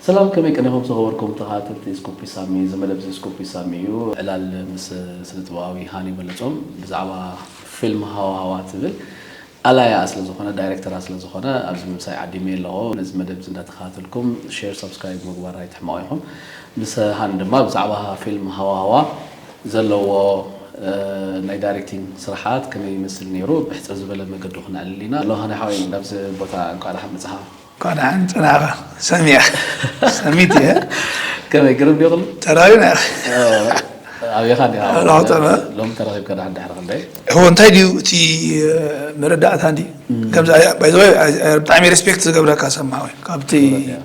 ሰላም፣ ከመይ ቀኒኹም ዝኸበርኩም ተኸታተልቲ ስኩፕ ሳሚ? እዚ መደብ እዚ ስኩፕ ሳሚ እዩ። ዕላል ምስ ስነ ጥበባዊ ሃኒ በለጾም ብዛዕባ ፊልም ሃዋሃዋ ትብል ኣላያ ስለ ዝኾነ፣ ዳይሬክተራ ስለ ዝኾነ ኣብዚ ምሳይ ዓዲመ ኣለኹ። ነዚ መደብ እዚ እንዳተኸታተልኩም ሼር፣ ሳብስክራይብ ምግባር ኣይትሕመቑ ኢኹም። ምስ ሃኒ ድማ ብዛዕባ ፊልም ሃዋሃዋ ዘለዎ፣ እ፣ ናይ ዳይሬክቲንግ ስራሓት ከመይ ይመስል ነይሩ ብሕጽር ዝበለ መገዱ ክነዕልል ኢና። ሎ ሃኒ ሓወይ፣ ናብዚ ቦታ እንኳዕ ደሓን መጻኻ። እንኳዕ ደሓን ጸናሕካ። ሰሚያ ሰሚት እየ። ከመይ፣ ግርም ድዩ ኩሉ? ተራዊና። ኣበይኻ እንዲኻ? ላውጠመ። ሎም ተራኺብካ ደሓን ድሕሪ ክንደይ? እዎ፣ እንታይ ድዩ እቲ፣ እ፣ መረዳእታ እንዲ? እም። ከምዚ፣ ኣይ፣ by the way፣ ኣይ፣ ኣይ፣ ብጣዕሚ ሬስፔክት ዝገብረካ ሰማዕ ወይ ካብቲ ክብረት እያ።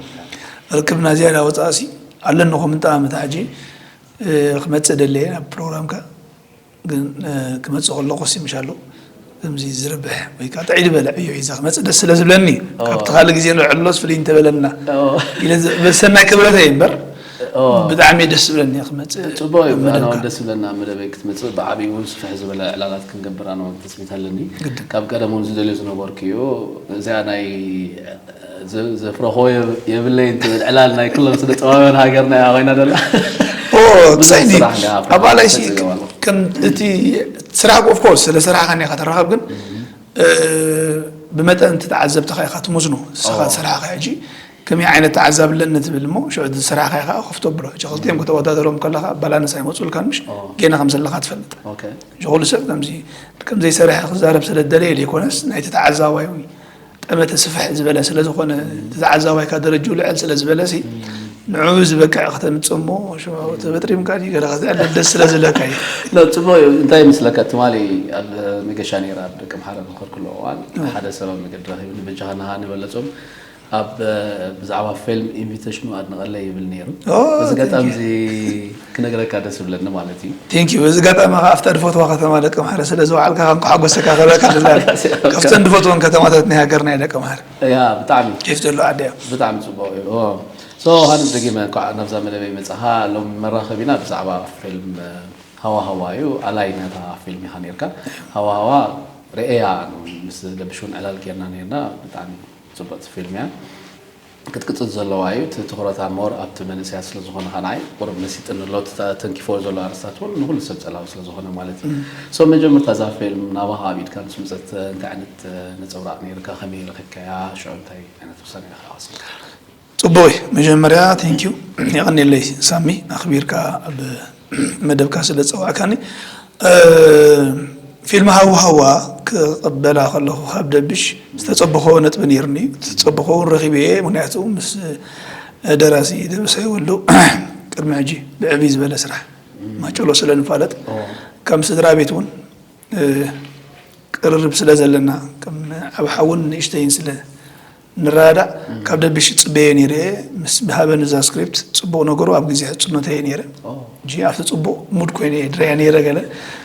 ርክብና ዝያዳ ወጻእሲ ኣለኒ ኮምንጣ መታሕጂ፣ እ፣ ክመጽእ ደለየ ናብ ፕሮግራምካ። ግን፣ እ፣ ክመጽእ ከለኹ ሲ ምሻሉ ከምዚ ዝርብሕ ወይ ከዓ ጥዕይ ዝበለ ዕዮ ሒዘ ክመጽእ ደስ ስለ ዝብለኒ፣ ኦ። ካብቲ ካልእ ግዜ ንዕሎስ ፍልይ እንተበለና ኦ። ኢለ ዝ-፣ በሰናይ ክብረተይ እምበር ኦ። ብጣዕሚ ደስ ዝብለኒ ክመጽእ ጽቡቕ እዩ። ኣነ መደብካ። እውን ደስ ዝብለና መደበይ ክትመጽእ፣ ብዓብዩ እውን ስፍሕ ዝበለ ዕላላት ክንገብር ኣነ እውን ትጽቢት ኣለኒ። ግድን። ካብ ቀደም እውን ዝደልዮ ዝነበርኩ እዩ። እዚኣ ናይ ዘ-፣ ዘፍረኽዎ የብ-፣ የብለይን ትብል ዕላል ናይ ኩሎም ስነ ጥበባውያን ሃገርና እያ ኮይና ዘላ። ኦ፣ ብዙሕ ክሳይኒ ስራሕ እንዲያ ኣብ ኣባላይ ሲ ተገባሉ። ከም እቲ ስራሕ፣ ኦፍ ኮርስ፣ ስለ ስራሕካ እንዲኻ ትራኸብ፣ ግን፣ እ፣ ብመጠን እቲ ተዓዘብትኻ ኢኻ ትመዝኖ። ንስኻ ኦ። ስራሕካ ሕጂ ከመይ ዓይነት ተዓዛቢ ኣለኒ ትብል እሞ፣ ሽዑ እቲ ስራሕካ ኢኻ ከፍቶ ብሎ። ሕጂ ክልቲኦም ከተወዳደሮም ከለኻ ባላንስ ኣይመጹልካን፣ ምሽ? ኦ። ጌና ከም ዘለኻ ትፈልጥ። ኦኬ። ሕጂ ኩሉ ሰብ ከምዚ፣ ከም ዘይሰርሐ ክዛረብ ስለ ዝደለየ ዘይኮነስ፣ ናይቲ ተዓዛባይ ጠመተ ስፍሕ ዝበለ ስለ ዝኾነ፣ እቲ ተዓዛባይካ ደረጅኡ ልዕል ስለ ዝበለ ሲ፣ ንዕኡ ዝበቅዕ ከተምጽእ እሞ፣ ሽዑ ተበጥሪምካ ድዩ ገለ ክትዕልል ደስ ስለ ዝብለካ እዩ። ኖ፣ ጽቡቕ እዩ። እንታይ ይመስለካ፣ ትማሊ ኣብ መገሻ ነይረ፣ ኣብ ደቂ ምሓረ ዝኸድኩሉ እዋን፣ እ። ሓደ ሰብ ኣብ መገዲ ረኺቡኒ፣ በጃኻ ንሃኒ በለጾም፣ ኣብ፣ ብዛዕባ ፊልም ኢንቪቴሽኑ ኣድንቐለይ ይብል ነይሩ። ኦ፣ በዚ ኣጋጣሚ thank you። እዚ ክነግረካ ደስ ዝብለኒ ማለት እዩ። Thank you። በዚ ኣጋጣሚ ከኣ ኣብታ ዝፈትዋ ከተማ ደቂ ምሓረ ስለ ዝወዓልካ፣ ከም ክሓጎሰካ ክብለካ ደላለ። ካብተን ዝፈትወን ከተማታት ናይ ሃገርና እየ ደቂ ምሓረ። ያ፣ ብጣዕሚ። ኬፍ ዘለዎ ዓዲ እያ። ብጣዕሚ ጽቡቕ እዩ። ኦ። ሶ፣ ሃንስ፣ ደጊመ እንኳዕ ናብዛ መደበይ መጻኻ። ሎም መራኸቢና ብዛዕባ ፊልም፣ እ፣ ሃዋ ሃዋ እዩ። ኣላይ ናታ ፊልም ኢኻ ነርካ። ሃዋ ሃዋ ርእያ፣ ምስ ደብሽ እውን ዕላል ጌርና ነርና። ብጣዕሚ ጽብቕቲ ፊልም እያ። ክትቅጽል ዘለዋ እዩ። እቲ ትኹረታ ሞር ኣብቲ መንእሰያት ስለ ዝኾነ፣ ኸኣ ንዓይ ቁሩብ መሲጥኒ ኣሎ። እቲ ተ-፣ ተንኪፎ ዘሎ ኣርእስታት እውን ንኹሉ ሰብ ጸላዊ ስለ ዝኾነ ማለት እዩ። እም። ሶ፣ መጀመርታ እዛ ፊልም ናባኻ ኣብ ኢድካ ምስ መጸት እንታይ ዓይነት፣ እ፣ ነጸብራቕ ነይርካ? ከመይ ረኺብካያ? ሽዑ እንታይ ዓይነት ውሳኔ ኢኻ ወሲድካ? ጽቡቕ እዩ። መጀመርያ፣ ቴንክ ዩ። የቐንየለይ ሳሚ፣ ኣኽቢርካ ኣብ መደብካ ስለ ዝጸዋዕካኒ። እ፣ ፊልም ሃዋ ሃዋ ክቕበላ ከለኹ ካብ ደብሽ ዝተጸበኽዎ ነጥቢ ነይሩኒ። ዝተጸበኽዎ እውን ረኺበ እየ። ምኽንያቱ ምስ ደራሲ ደበሳይ ወልዱ ቅድሚ ሕጂ ብዕብይ ዝበለ ስራሕ ማጨሎ ስለ ንፋለጥ፣ ኦ። ከም ስድራ ቤት እውን፣ እ፣ ቅርርብ ስለ ዘለና፣ ከም ዓቢ ሓውን ንእሽተይን ስለ ንረዳዳእ፣ እም። ካብ ደብሽ ጽበዮ ነይረ እየ። ምስ ብሃበኒ እዛ ስክሪፕት፣ ጽቡቕ ነገሩ ኣብ ግዜ ሕጽኖተይ እየ ነይረ። ኦ። ሕጂ ኣብቲ ጽቡቕ ሙድ ኮይነ እየ ድረያ ነይረ። ገለ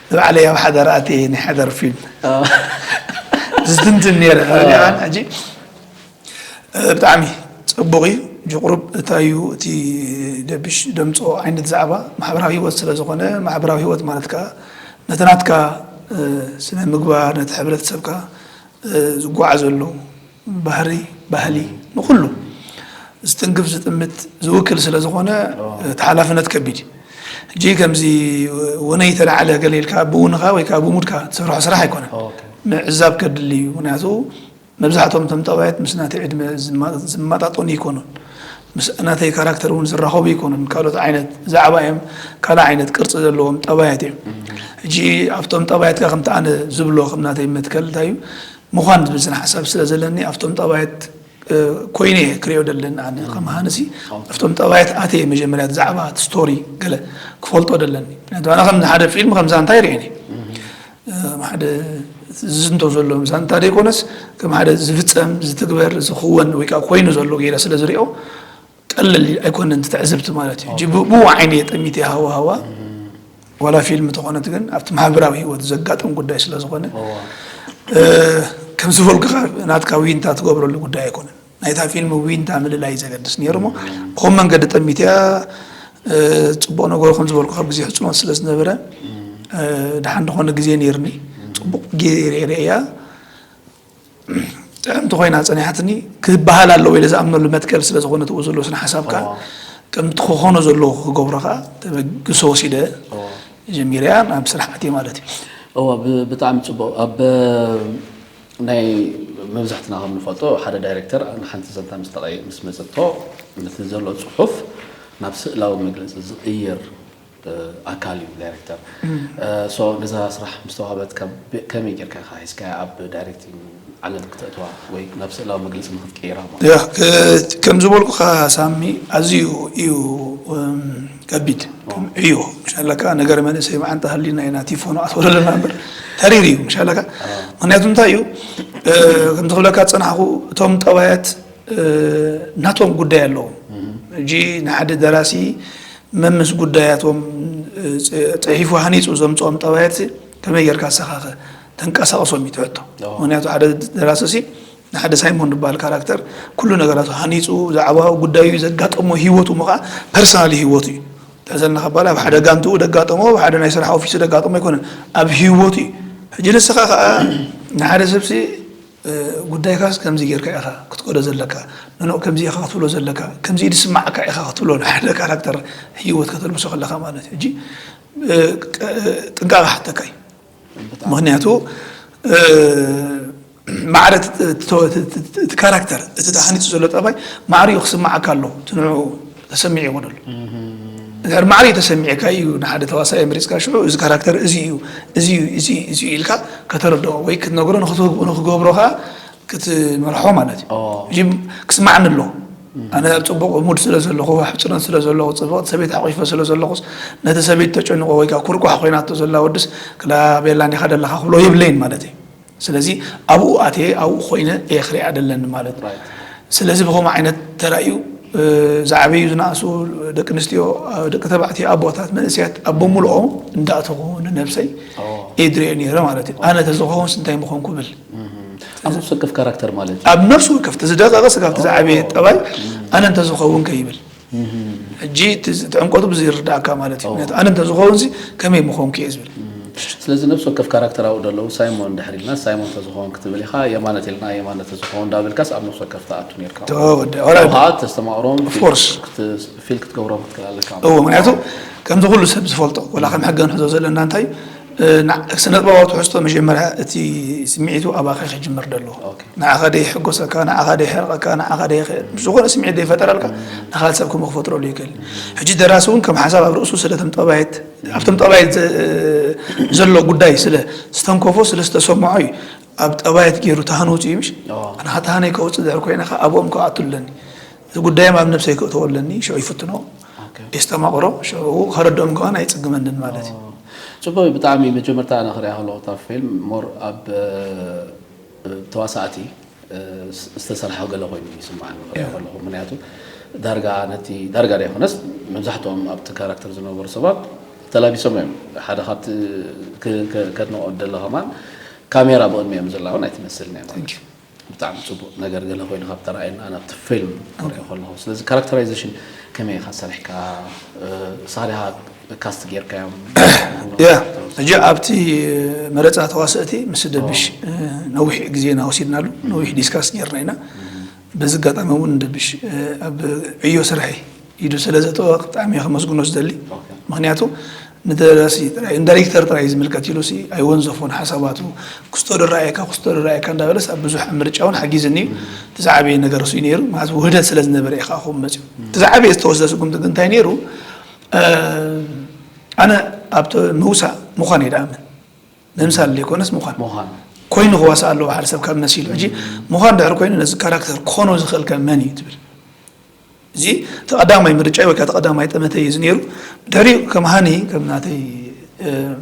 ንባዕለይ ኣብ ሓዳር ኣትየ ናይ ሓዳር ፊልም ኦ። ዝትንትን ነይረ። ኦ። ሕጂ፣ እ፣ ብጣዕሚ ጽቡቕ እዩ። ሕጂ ቁሩብ እንታይ እዩ እቲ ደብሽ ደምጾ ዓይነት ዛዕባ ማሕበራዊ ህይወት ስለ ዝኾነ፣ ማሕበራዊ ህይወት ማለት ከኣ ነቲ ናትካ፣ እ፣ ስነ ምግባር፣ ነቲ ሕብረተሰብካ፣ እ፣ ዝጓዓዘሉ ባህሪ፣ ባህሊ፣ ንኹሉ ዝትንክፍ፣ ዝጥምት፣ ዝውክል ስለ ዝኾነ፣ ኦ። እቲ ሓላፍነት ከቢድ እዩ። ሕጂ ከምዚ ወነይ ተላዓለ ገለ ኢልካ ብውንኻ ወይ ከዓ ብሙድካ ትሰርሖ ስራሕ ኣይኮነን። ኦኬ። ምዕዛብ ከድሊ እዩ። ምኽንያቱ መብዛሕትኦም እቶም ጠባያት ምስ ናተይ ዕድመ ዝማ-፣ ዝመጣጠኑ ኣይኮኑን። ምስ ናተይ ካራክተር እውን ዝራኸቡ ኣይኮኑን። ካልኦት ዓይነት ዛዕባ እዮም፣ ካልእ ዓይነት ቅርጺ ዘለዎም ጠባያት እዮም። እም። ሕጂ ኣብቶም ጠባያትካ ከምቲ ኣነ ዝብሎ፣ ከም ናተይ መትከል እንታይ እዩ? ምዃን ዝብል ስነ ሓሳብ ስለ ዘለኒ፣ ኣብቶም ጠባያት፣ እ፣ ኮይነ እየ ክሪኦ ደለኒ። ኣነ ከም ሃንሲ ኦኬ። ኣብቶም ጠባያት ኣትየ መጀመርያ ዛዕባ እቲ ስቶሪ ገለ ክፈልጦ ደለኒ። ምኽንያቱ ኣነ ከም ሓደ ፊልም ከም ዛንታ ይርእየኒ። እም። እ፣ ሓደ ዝዝንቶ ዘሎ ዛንታ ዘይኮነስ፣ ከም ሓደ ዝፍጸም፣ ዝትግበር፣ ዝኽወን ወይ ከዓ ኮይኑ ዘሎ ገይረ ስለ ዝሪኦ፣ ቀለል ኣይኮነን እቲ ትዕዝብቲ ማለት እዩ። ሕጂ ብ-፣ ብኡ ዓይኒ እየ ጠሚተ ሃዋ ሃዋ። ዋላ ፊልም ተኾነት ግን ኣብቲ ማሕበራዊ ህይወት ዘጋጥም ጉዳይ ስለ ዝኾነ፣ እዋ። እ፣ ከም ዝበልኩኻ ናትካ ዊንታ ትገብረሉ ጉዳይ ኣይኮነን። ናይታ ፊልም ዊንታ ምልላይ ዘገድስ ነይሩ እሞ፣ ብኸም መንገዲ ጠሚተ እያ። እ፣ ጽቡቕ ነገሩ ከም ዝበልኩ ካብ ግዜ ሕጽኖት ስለ ዝነበረ፣ እ፣ ደሓን ዝኾነ ግዜ ነይርኒ። ጽቡቕ ገይረ እያ። ጥዕምቲ ኮይና ጸኒሓትኒ። ክበሃል ኣለዎ ኢለ ዝኣምነሉ መትከል ስለ ዝኾነ፣ ትብኡ ዘሎ ስነ ሓሳብካ ከምቲ ክኾኖ ዘለዎ ክገብሮ ከኣ ተበግሶ ወሲደ ጀሚረያ ናብ ስራሕ ኣትየ ማለት እዩ። እዋ፣ ብጣዕሚ ጽቡቕ። ኣብ ናይ መብዛሕትና ከም ንፈልጦ፣ ሓደ ዳይሬክተር ንሓንቲ ዘንታ ምስ ተቐይ ምስ መጸቶ፣ ነቲ ዘሎ ጽሑፍ ናብ ስእላዊ መግለጺ ዝቕይር ኣካል እዩ ዳይሬክተር። ሶ ነዛ ስራሕ ምስ ተዋህበት ከመይ ጌርካ ኢኻ ሒዝካያ ኣብ ዳይሬክቲንግ ዓለም ክተእትዋ ወይ ናብ ስእላዊ መግለፂ ንክትቀይራ ማለት ያ? ከም ዝበልኩኻ ሳሚ፣ ኣዝዩ እዩ ከቢድ። ከም ዕዮ ምሻለካ፣ ነገር መንእሰይ መዓንጣ ሃሊና ኢና ቲፎ ንኣትወለለና እምበር፣ ተሪር እዩ ምሻለካ። ምክንያቱ እንታይ እዩ፣ ከምቲ ክብለካ ዝፀናሕኩ፣ እቶም ጠባያት ናቶም ጉዳይ ኣለዎም። ሕጂ ንሓደ ደራሲ መምስ ጉዳያቶም ፅሒፉ ሃኒፁ ዘምፅኦም ጠባያት ከመይ ጌርካ ኣሰኻኸ ተንቀሳቕሶም እዩ ትሕቶ። ምክንያቱ ሓደ ደራሲ ሲ ንሓደ ሳይሞን ዝበሃል ካራክተር ኩሉ ነገራቱ ሃኒፁ፣ ዛዕባ ጉዳዩ፣ ዘጋጠሞ ህይወቱ፣ ምኻ ፐርሰናል ህይወቱ እዩ። ተዘልና ከባል ኣብ ሓደ ጋንትኡ ደጋጠሞ፣ ኣብ ሓደ ናይ ስራሕ ኦፊስ ደጋጠሞ ኣይኮነን፣ ኣብ ህይወቱ እዩ። ሕጂ ንስኻ ከዓ ንሓደ ሰብሲ ጉዳይካስ ከምዚ ጌርካ ኢኻ ክትቀዶ ዘለካ፣ ንኖ ከምዚ ኢኻ ክትብሎ ዘለካ፣ ከምዚ ድስማዓካ ኢኻ ክትብሎ ንሓደ ካራክተር ህይወት ከተልብሶ ከለኻ ማለት እዩ። ሕጂ ጥንቃቐ ሓተካ እዩ። ምክንያቱ ማዕረ እቲ ካራክተር፣ እቲ ተሃኒፁ ዘሎ ጠባይ ማዕሪኡ ክስማዓካ ኣለዎ። እቲ ንዕኡ ተሰሚዑ ይኮነሉ። ድሕሪ ማዕሪኡ ተሰሚዕካ እዩ ንሓደ ተዋሳኢ መሪፅካ፣ ሽዑ እዚ ካራክተር እዚ እዩ፣ እዚ እዩ፣ እዚ እዩ፣ እዚ እዩ ኢልካ ከተረድኦ ወይ ክትነግሮ፣ ንክትገብሮ ከዓ ክትመርሖ ማለት እዩ። ሕጂ ክስማዓኒ ኣለዎ። ኣነ ኣብ ፅቡቕ ሙድ ስለ ዘለኹ፣ ኣብ ሕፅረት ስለ ዘለኹ፣ ፅብቕቲ ሰበይቲ ሓቂፈ ስለ ዘለኹስ፣ ነቲ ሰበይቲ ተጨንቆ ወይ ከዓ ኩርኳሕ ኮይናቶ ዘላ ወድስ ክላ ቤላ እንዲኻ ደለኻ ክብሎ የብለይን ማለት እዩ። ስለዚ ኣብኡ ኣትየ ኣብኡ ኮይነ እየ ክሪኣ ደለኒ ማለት እዩ። ስለዚ ብኸምኡ ዓይነት ተራእዩ ዝዓበዩ ዝነኣሱ ደቂ ኣንስትዮ፣ ደቂ ተባዕትዮ፣ ኣቦታት፣ መንእሰያት ኣብ በሙሉኦም እንዳእተኹ ንነብሰይ እየ ድሪኦ ነይረ ማለት እዩ። ኣነ ተዝኸውንስ እንታይ ምኾንኩ ብል። ኣብ ነፍሲ ወከፍ ካራክተር ማለት እዩ። ኣብ ነፍሲ ወከፍ ተዝደቀቐ ስጋብ ተዝዓበየ ጠባይ ኣነ እንተዝኸውን ከይብል ሕጂ እቲ ዕምቆቱ ብዚ ይርዳእካ ማለት እዩ። ምክንያቱ ኣነ እንተዝኸውን ሲ ከመይ ምኾንኩ እየ ዝብል። ስለዚ ነብሲ ወከፍ ካራክተር ኣብኡ ደለዉ። ሳይሞን እንድሕር ኢልና ሳይሞን ተዝኸውን ክትብል ኢኻ፣ የማነ ተልና የማነ ተዝኸውን እንዳበልካስ ኣብ ነብሲ ወከፍ ትኣቱ ነርካ። ተወደ፣ ኦራይት። ካብኡ ከዓ ተስተማቕሮም ኦፍ ኮርስ። ፊል ክትገብሮም ክትክእል ኣለካ። እዎ፣ ምክንያቱ ከምዚ ኩሉ ሰብ ዝፈልጦ፣ ወላ ከም ሕገ ንሕዞ ዘለና እንታይ እዩ፣ ስነ ጥበባዊ ትሕዝቶ መጀመርያ እቲ ስምዒቱ ኣባኻ ክጅምር ደለዎ። ንዓኻ ደይ ሕጎሰካ፣ ንዓኻ ደይ ሕርቐካ፣ ንዓኻ ደይ ዝኾነ ስምዒት ደይ ፈጠረልካ ንኻልእ ሰብ ከምኡ ክፈጥረሉ ይክእል። ሕጂ ደራሲ እውን ከም ሓሳብ ኣብ ርእሱ ስለ ተም ጠባየት ኣብቶም ጠባየት ዘሎ ጉዳይ ስለ ዝተንከፎ ስለ ዝተሰምዖ እዩ ኣብ ጠባየት ገይሩ ተሃንውፁ እዩ። ምሽ ኣነ ተሃነይ ከውፅእ ድሕር ኮይነ ከ ኣብኦም ክኣቱ ኣለኒ፣ ጉዳዮም ኣብ ነብሰይ ክእተዎ ኣለኒ። ሽዑ ይፍትኖ የስተማቕሮ፣ ሽዑ ከረድኦም ከዋን ኣይፅግመንን ማለት እዩ። ፅቡቅ፣ ብጣዕሚ። መጀመርታ ኣነ ክሪኣ ከለኹ እታ ፊልም ሞር ኣብ ተዋሳእቲ ዝተሰርሐ ገለ ኮይኑ ይስምዓኒ ክሪኦ ከለኹ። ምክንያቱ ዳርጋ ነቲ ዳርጋ ደይኮነስ መብዛሕትኦም ኣብቲ ካራክተር ዝነበሩ ሰባት ተላቢሶም እዮም። ሓደ ካብቲ ከድንቆ ደለ ከማን ካሜራ ብቕድሚ እዮም ዘላ እውን ኣይትመስልን እያ ማለት እዩ። ብጣዕሚ ፅቡቅ ነገር ገለ ኮይኑ ካብ ተረኣየና ናብቲ ፊልም ክሪኦ ከለኹ። ስለዚ ካራክተራይዜሽን ከመይ ኢኻ ሰሪሕካ? ሳሪኻ ካስት ጌርካዮም? ያ ሕጂ ኣብቲ መረፃ ተዋሰእቲ ምስ ደብሽ ነዊሕ ግዜና ወሲድናሉ፣ ነዊሕ ዲስካስ ጌርና ኢና። በዚ ኣጋጣሚ እውን ደብሽ ኣብ ዕዮ ስርሐይ ኢዱ ስለ ዘጥወቕ ብጣዕሚ እየ ከመስግኖ ዝደሊ። ምክንያቱ ንደራሲ ጥራይ ንዳይሬክተር ጥራይ ዝምልከት ኢሉ ሲ ኣይወንዘፎን ሓሳባቱ። ክስቶ ድረኣየካ ክስቶ ድረኣየካ እንዳበለስ ኣብ ብዙሕ ኣብ ምርጫ እውን ሓጊዝኒ እዩ። እቲ ዝዓበየ ነገር እሱ እዩ ነይሩ። ማለት ውህደት ስለ ዝነበረ እዩ ከዓ ከምኡ መፅኡ። እቲ ዝዓበየ ዝተወስደ ስጉምቲ ግን እንታይ ነይሩ? ኣነ ኣብቲ ምውሳእ ምዃን እየ ድኣምን። ምምሳል ዘይኮነስ ምዃን። ምዃን። ኮይኑ ክዋሳእ ኣለዎ ሓደ ሰብ ካብ መሲሉ። ሕጂ ምዃን ድሕሪ ኮይኑ ነዚ ካራክተር ክኾኖ ዝኽእል ከ መን እዩ ትብል? እዚ እቲ ቀዳማይ ምርጫ ወይ ከዓ እቲ ቀዳማይ ጠመተይ እዩ ነይሩ። ድሕሪኡ ከም ሃኒ ከም ናተይ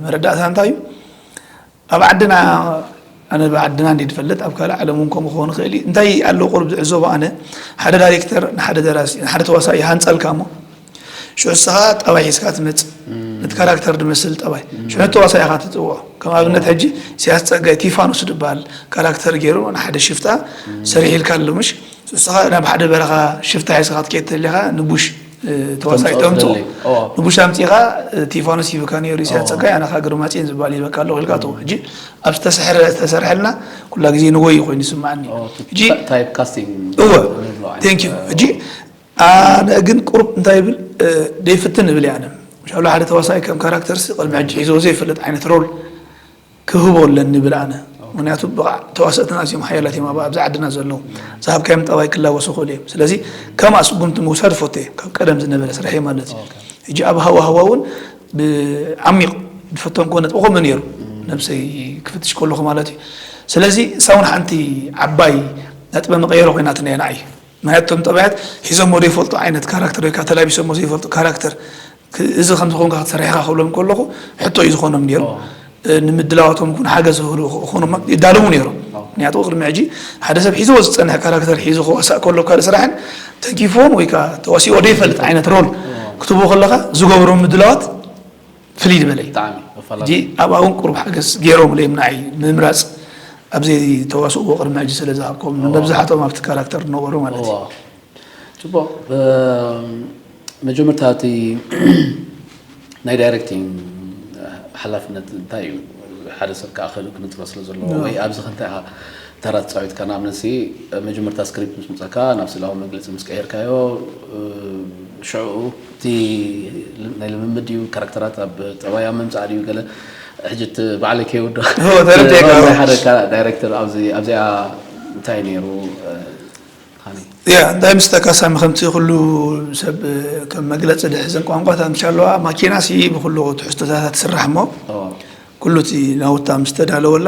መረዳእታ እንታይ እዩ ኣብ ዓድና ኣነ ብዓድና እንዲ ዝፈልጥ ኣብ ካልእ ዓለም እውን ከምኡ ክኸውን ይኽእል እዩ። እንታይ ኣሎ ቁሩብ ዝዕዘቦ ኣነ ሓደ ዳይሬክተር ንሓደ ደራሲ ንሓደ ተዋሳኢ ይሃንፀልካ እሞ ሽዑ ንስኻ ጠባይ ሒዝካ ትመጽእ። ነቲ ካራክተር ዝመስል ጠባይ። ሽዑ ነቲ ተዋሳኢ ኢኻ ትጽውዖ። ከም ኣብነት ሕጂ ኢሳያስ ጸጋይ ቲፋኖስ ዝበሃል ካራክተር ገይሩ ንሓደ ሽፍታ ሰሪሕልካ ኣሎ ምሽ? ንስኻ ናብ ሓደ በረኻ ሽፍታ ሒዝካ ክትከይድ ተሊኻ ንቡሽ ተዋሳይ ተምፅኦ። ንቡሽ ኣምፂኻ፣ ቲፋኖስ ሂብካ ነይሩ፣ ኢሳያስ ፀጋይ፣ ኣነ ከዓ ግርማፅዮን ዝበሃል ሂበካ ኣለኹ ኢልካ፣ ተው። ሕጂ ኣብ ዝተሰርሐልና ኩላ ግዜ ንጎይ ኮይኑ ይስማዓኒ። ሕጂ እወ፣ thank you። ሕጂ ኣነ ግን ቁሩብ እንታይ ይብል፣ ደይፍትን እብል እየ ኣነ። ምሻሉ ሓደ ተዋሳይ ከም ካራክተርሲ ቅድሚ ሕጂ ሒዞ ዘይፈልጥ ዓይነት ሮል ክህቦ ኣለኒ ብል ኣነ። ምክንያቱ ብቕዓ-፣ ተዋሰእትና ኣዝዮም ሓያላት እዮም ኣብ-፣ ኣብዚ ዓድና ዘለዉ። ዝሃብካዮም ጠባይ ክላወሱ ይኽእሉ እዮም። ስለዚ ከምኣ ስጉምቲ ምውሳድ እፈቱ እየ፣ ካብ ቀደም ዝነበረ ስርሐይ ማለት እዩ። ሕጂ ኣብ ሃዋህዋ እውን ብዓሚቕ ዝፈተንክዎ ነጥቢ ከምኡ ነይሩ፣ ነብሰይ ክፍትሽ ከለኹ ማለት እዩ። ስለዚ እሳ እውን ሓንቲ ዓባይ ነጥቢ መቐየሪ ኮይናትኒ እያ ንዓይ። ምክንያቱ እቶም ጠባያት ሒዞሞ ዘይፈልጡ ዓይነት ካራክተር ወይ ከዓ ተላቢሶሞ ዘይፈልጡ ካራክተር ክ-፣ እዚ ከም ዝኾንካ ክትሰርሕ ኢኻ ክብሎም ከለኹ ሕቶ እዩ ዝኾኖም ነይሩ። እ፣ ንምድላዋቶም እውን ሓገዝ ክህሉ ክኾኖም ይዳለዉ ነይሮም። ምክንያቱ ቅድሚ ሕጂ ሓደ ሰብ ሒዝዎ ዝጸንሐ ካራክተር ሒዙ ክዋሳእ ከሎ ኣብ ካልእ ስራሕን ተንኪፎን ወይ ከዓ ተዋሲኦ ዘይፈልጥ ዓይነት ሮል ክትቦ ከለኻ ዝገብሮ ምድላዋት ፍልይ ዝበለ እዩ። ብጣዕሚ ይፈላለ። ሕጂ ኣብኣ እውን ቁሩብ ሓገዝ ገይሮምለይ እዮም ንዓይ ምምራፅ ኣብ ዘይተዋስእዎ ቅድሚ ሕጂ ስለ ዝሃብኮም፣ መብዛሕትኦም ኣብቲ ካራክተር ዝነበሩ ማለት እዩ። እዋ። ጽቡቕ። እ፣ መጀመርታ እቲ ናይ ዳይሬክቲንግ ሓላፍነት እንታይ እዩ? ሓደ ሰብ ከኣ ክእልኡ ክንጥሮ ስለ ዘለዎ፣ እዋ። ወይ ኣብዚ ከ እንታይ ኢኻ ተራ ተጻዊትካ? ንኣብነት ሲ፣ መጀመርታ ስክሪፕት ምስ መጸካ፣ ናብ ስእላዊ መግለጺ ምስ ቀየርካዮ፣ እ፣ ሽዑ እቲ ል-፣ ናይ ልምምድ ድዩ፣ ካራክተራት ኣብ ጠባይ ኣብ ምምጻእ ድዩ፣ ገለ ሕጂ እቲ ባዕለይ ከይወዶ እዎ፣ ተረዲኤካ። ናይ ሓደ ካ-፣ ዳይሬክተር ኣብዚ፣ ኣብዚኣ እንታይ ነይሩ፣ እ፣ ሃኒ? ያ፣ እንታይ ምስ ተካሳሚ ከምቲ ኩሉ ሰብ ከም መግለጺ ድሕዘን ቋንቋታት ምሽ ኣለዋ፣ ማኪና ሲ ብኩሉ ትሕዝቶታት ትስራሕ እሞ፣ እዎ። ኩሉ እቲ ናውታ ምስ ተዳለወላ፣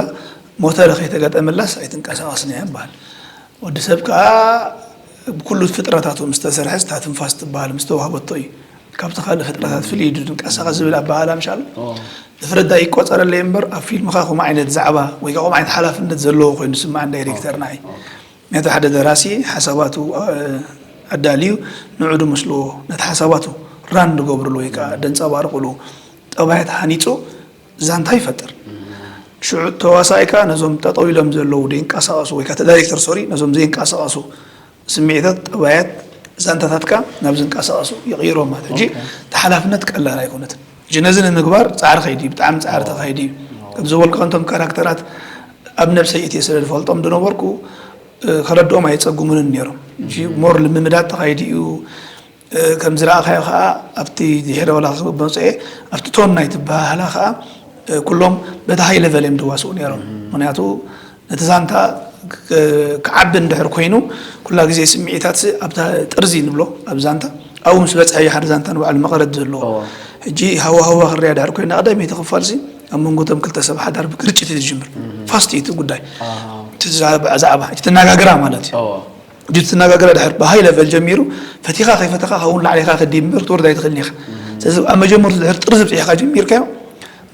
ሞተር ከይተገጠመላስ ኣይትንቀሳቐስን እያ ይበሃል። ወዲ ሰብ ከኣ ብኩሉ ፍጥረታቱ ምስ ተሰርሐስ፣ እታ ትንፋስ ትበሃል ምስ ተዋህበቶ እዩ። ካብቲ ካልእ ፍጥረታት ፍልይ ኢሉ ዝንቀሳቐስ ዝብል ኣበሃህላ ምሽ ኣሎ። እዎ። ንፍረዳ ይቆጸረለይ እምበር፣ ኣብ ፊልምኻ ከምኡ ዓይነት ዛዕባ ወይ ከኣ ከምኡ ዓይነት ሓላፍነት ዘለዎ ኮይኑ ዝስምዓኒ ዳይሬክተር ንዓይ። ኦኬ። ምክንያቱ ሓደ ደራሲ ሓሳባቱ፣ እ፣ ኣዳልዩ ንዑ ድመስልዎ፣ ነቲ ሓሳባቱ ራን ዝገብርሉ ወይ ከኣ ደንጸባርቕሉ ጠባያት ሃኒጹ ዛንታ ይፈጥር። ሽዑ ተዋሳኢካ ነዞም ጠጠው ኢሎም ዘለዉ ዘይንቀሳቐሱ ወይ ከኣ እቲ ዳይሬክተር፣ ሶሪ፣ ነዞም ዘይንቀሳቐሱ ስምዒታት፣ ጠባያት፣ ዛንታታትካ ናብ ዝንቀሳቐሱ ይቕይሮም ማለት እዩ። ሕጂ ኦኬ። እቲ ሓላፍነት ቀላል ኣይኮነትን። ሕጂ ነዚ ንምግባር ጻዕሪ ከይዲ፣ ብጣዕሚ ጻዕሪ ተኻይዲ እዩ። ከም ዝበልኩ፣ ከምቶም ካራክተራት ኣብ ነብሰይ እትየ ስለ ዝፈልጦም ዝነበርኩ፣ እ፣ ከረድኦም ኣይጸጉሙንን ነይሮም። ሕጂ ሞር ልምምዳት ተኻይዲ እዩ። እ፣ ከም ዝረኣኻዮ ከኣ ኣብቲ ድሕሪ ዋላ ክመጽኦ እየ፣ ኣብቲ ቶን ናይቲ ኣበሃህላ ከኣ፣ እ፣ ኩሎም በቲ ሃይ ሌቨል እዮም ዝዋስኡ ነይሮም። ምኽንያቱ ነቲ ዛንታ ክ-፣ ክዓቢ እንድሕር ኮይኑ፣ ኩላ ግዜ ስምዒታት ኣብታ ጥርዚ ንብሎ፣ ኣብ ዛንታ ኣብኡ ምስ በጽሐ እዩ ሓደ ዛንታ ንባዕሉ መቐረት ዘለዎ። እዎ። ሕጂ ሃዋህዋ ክርያ ድሕር ኮይና፣ ቀዳመይቲ ክፋልሲ ኣብ መንጎ እቶም ክልተ ሰብ ሓዳር ብግርጭት እዩ ዝጅምር። ፋስት እዩ እቲ ጉዳይ። ኣሃ። እቲ ዛዕባ፣ ዛዕባ፣ እቲ ትነጋግራ ማለት እዩ። እዎ። ሕጂ እቲ ትነጋግራ ድሕር ብሃይ ሌቨል ጀሚሩ፣ ፈቲኻ ከይፈተኻ፣ ካብኡ ንላዕሊ ኢኻ ክትድይብ እምበር ክትወርድ ኣይትኽእልን ኢኻ። ስለዚ ኣብ መጀመርቱ ድሕር ጥርዚ ብጺሕካ ጀሚርካዮ፣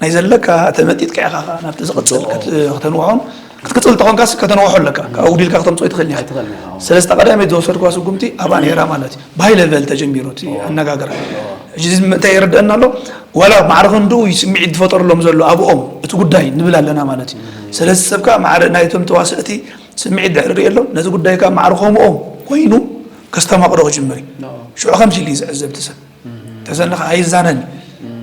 ናይ ዘለካ ተመጢጥካ ኢኻ ከኣ ናብቲ ዝቕጽል ጽቡቕ። ክት-፣ ከተንውሖን ክትቅጽል እንተኾንካስ ከተንውሖ ኣለካ። ካብ ኣጉዲልካ ከተምጽኦ ኣይትኽእልን ኢኻ። ኣይትኽእልን ኢኻ። ስለዚ እታ ቀዳመይቲ ዝወሰድክዋ ስጉምቲ ኣብኣ ነይራ ማለት እዩ። ብሃይ ሌቨል ተጀሚሩ እቲ ኣነጋግራ። ሕጂ እዚ እንታይ የረድአና ኣሎ? ዋላ ማዕረ ክንድኡ እዩ ስምዒት ዝፈጠረሎም ዘሎ ኣብኦም እቲ ጉዳይ ንብል ኣለና ማለት እዩ። ስለዚ ሰብ ከኣ ማዕረ ናይቶም ተዋስእቲ ስምዒት ድሕሪ ርእየሎም ነቲ ጉዳይ ከኣ ማዕረ ከምኦም ኮይኑ ከስተማቕሮ ክጅምር እዩ። ሽዑ ከምዚ ኢሉ እዩ ዝዕዘብ እቲ ሰብ። ተዘንኻ ኣይዛነን።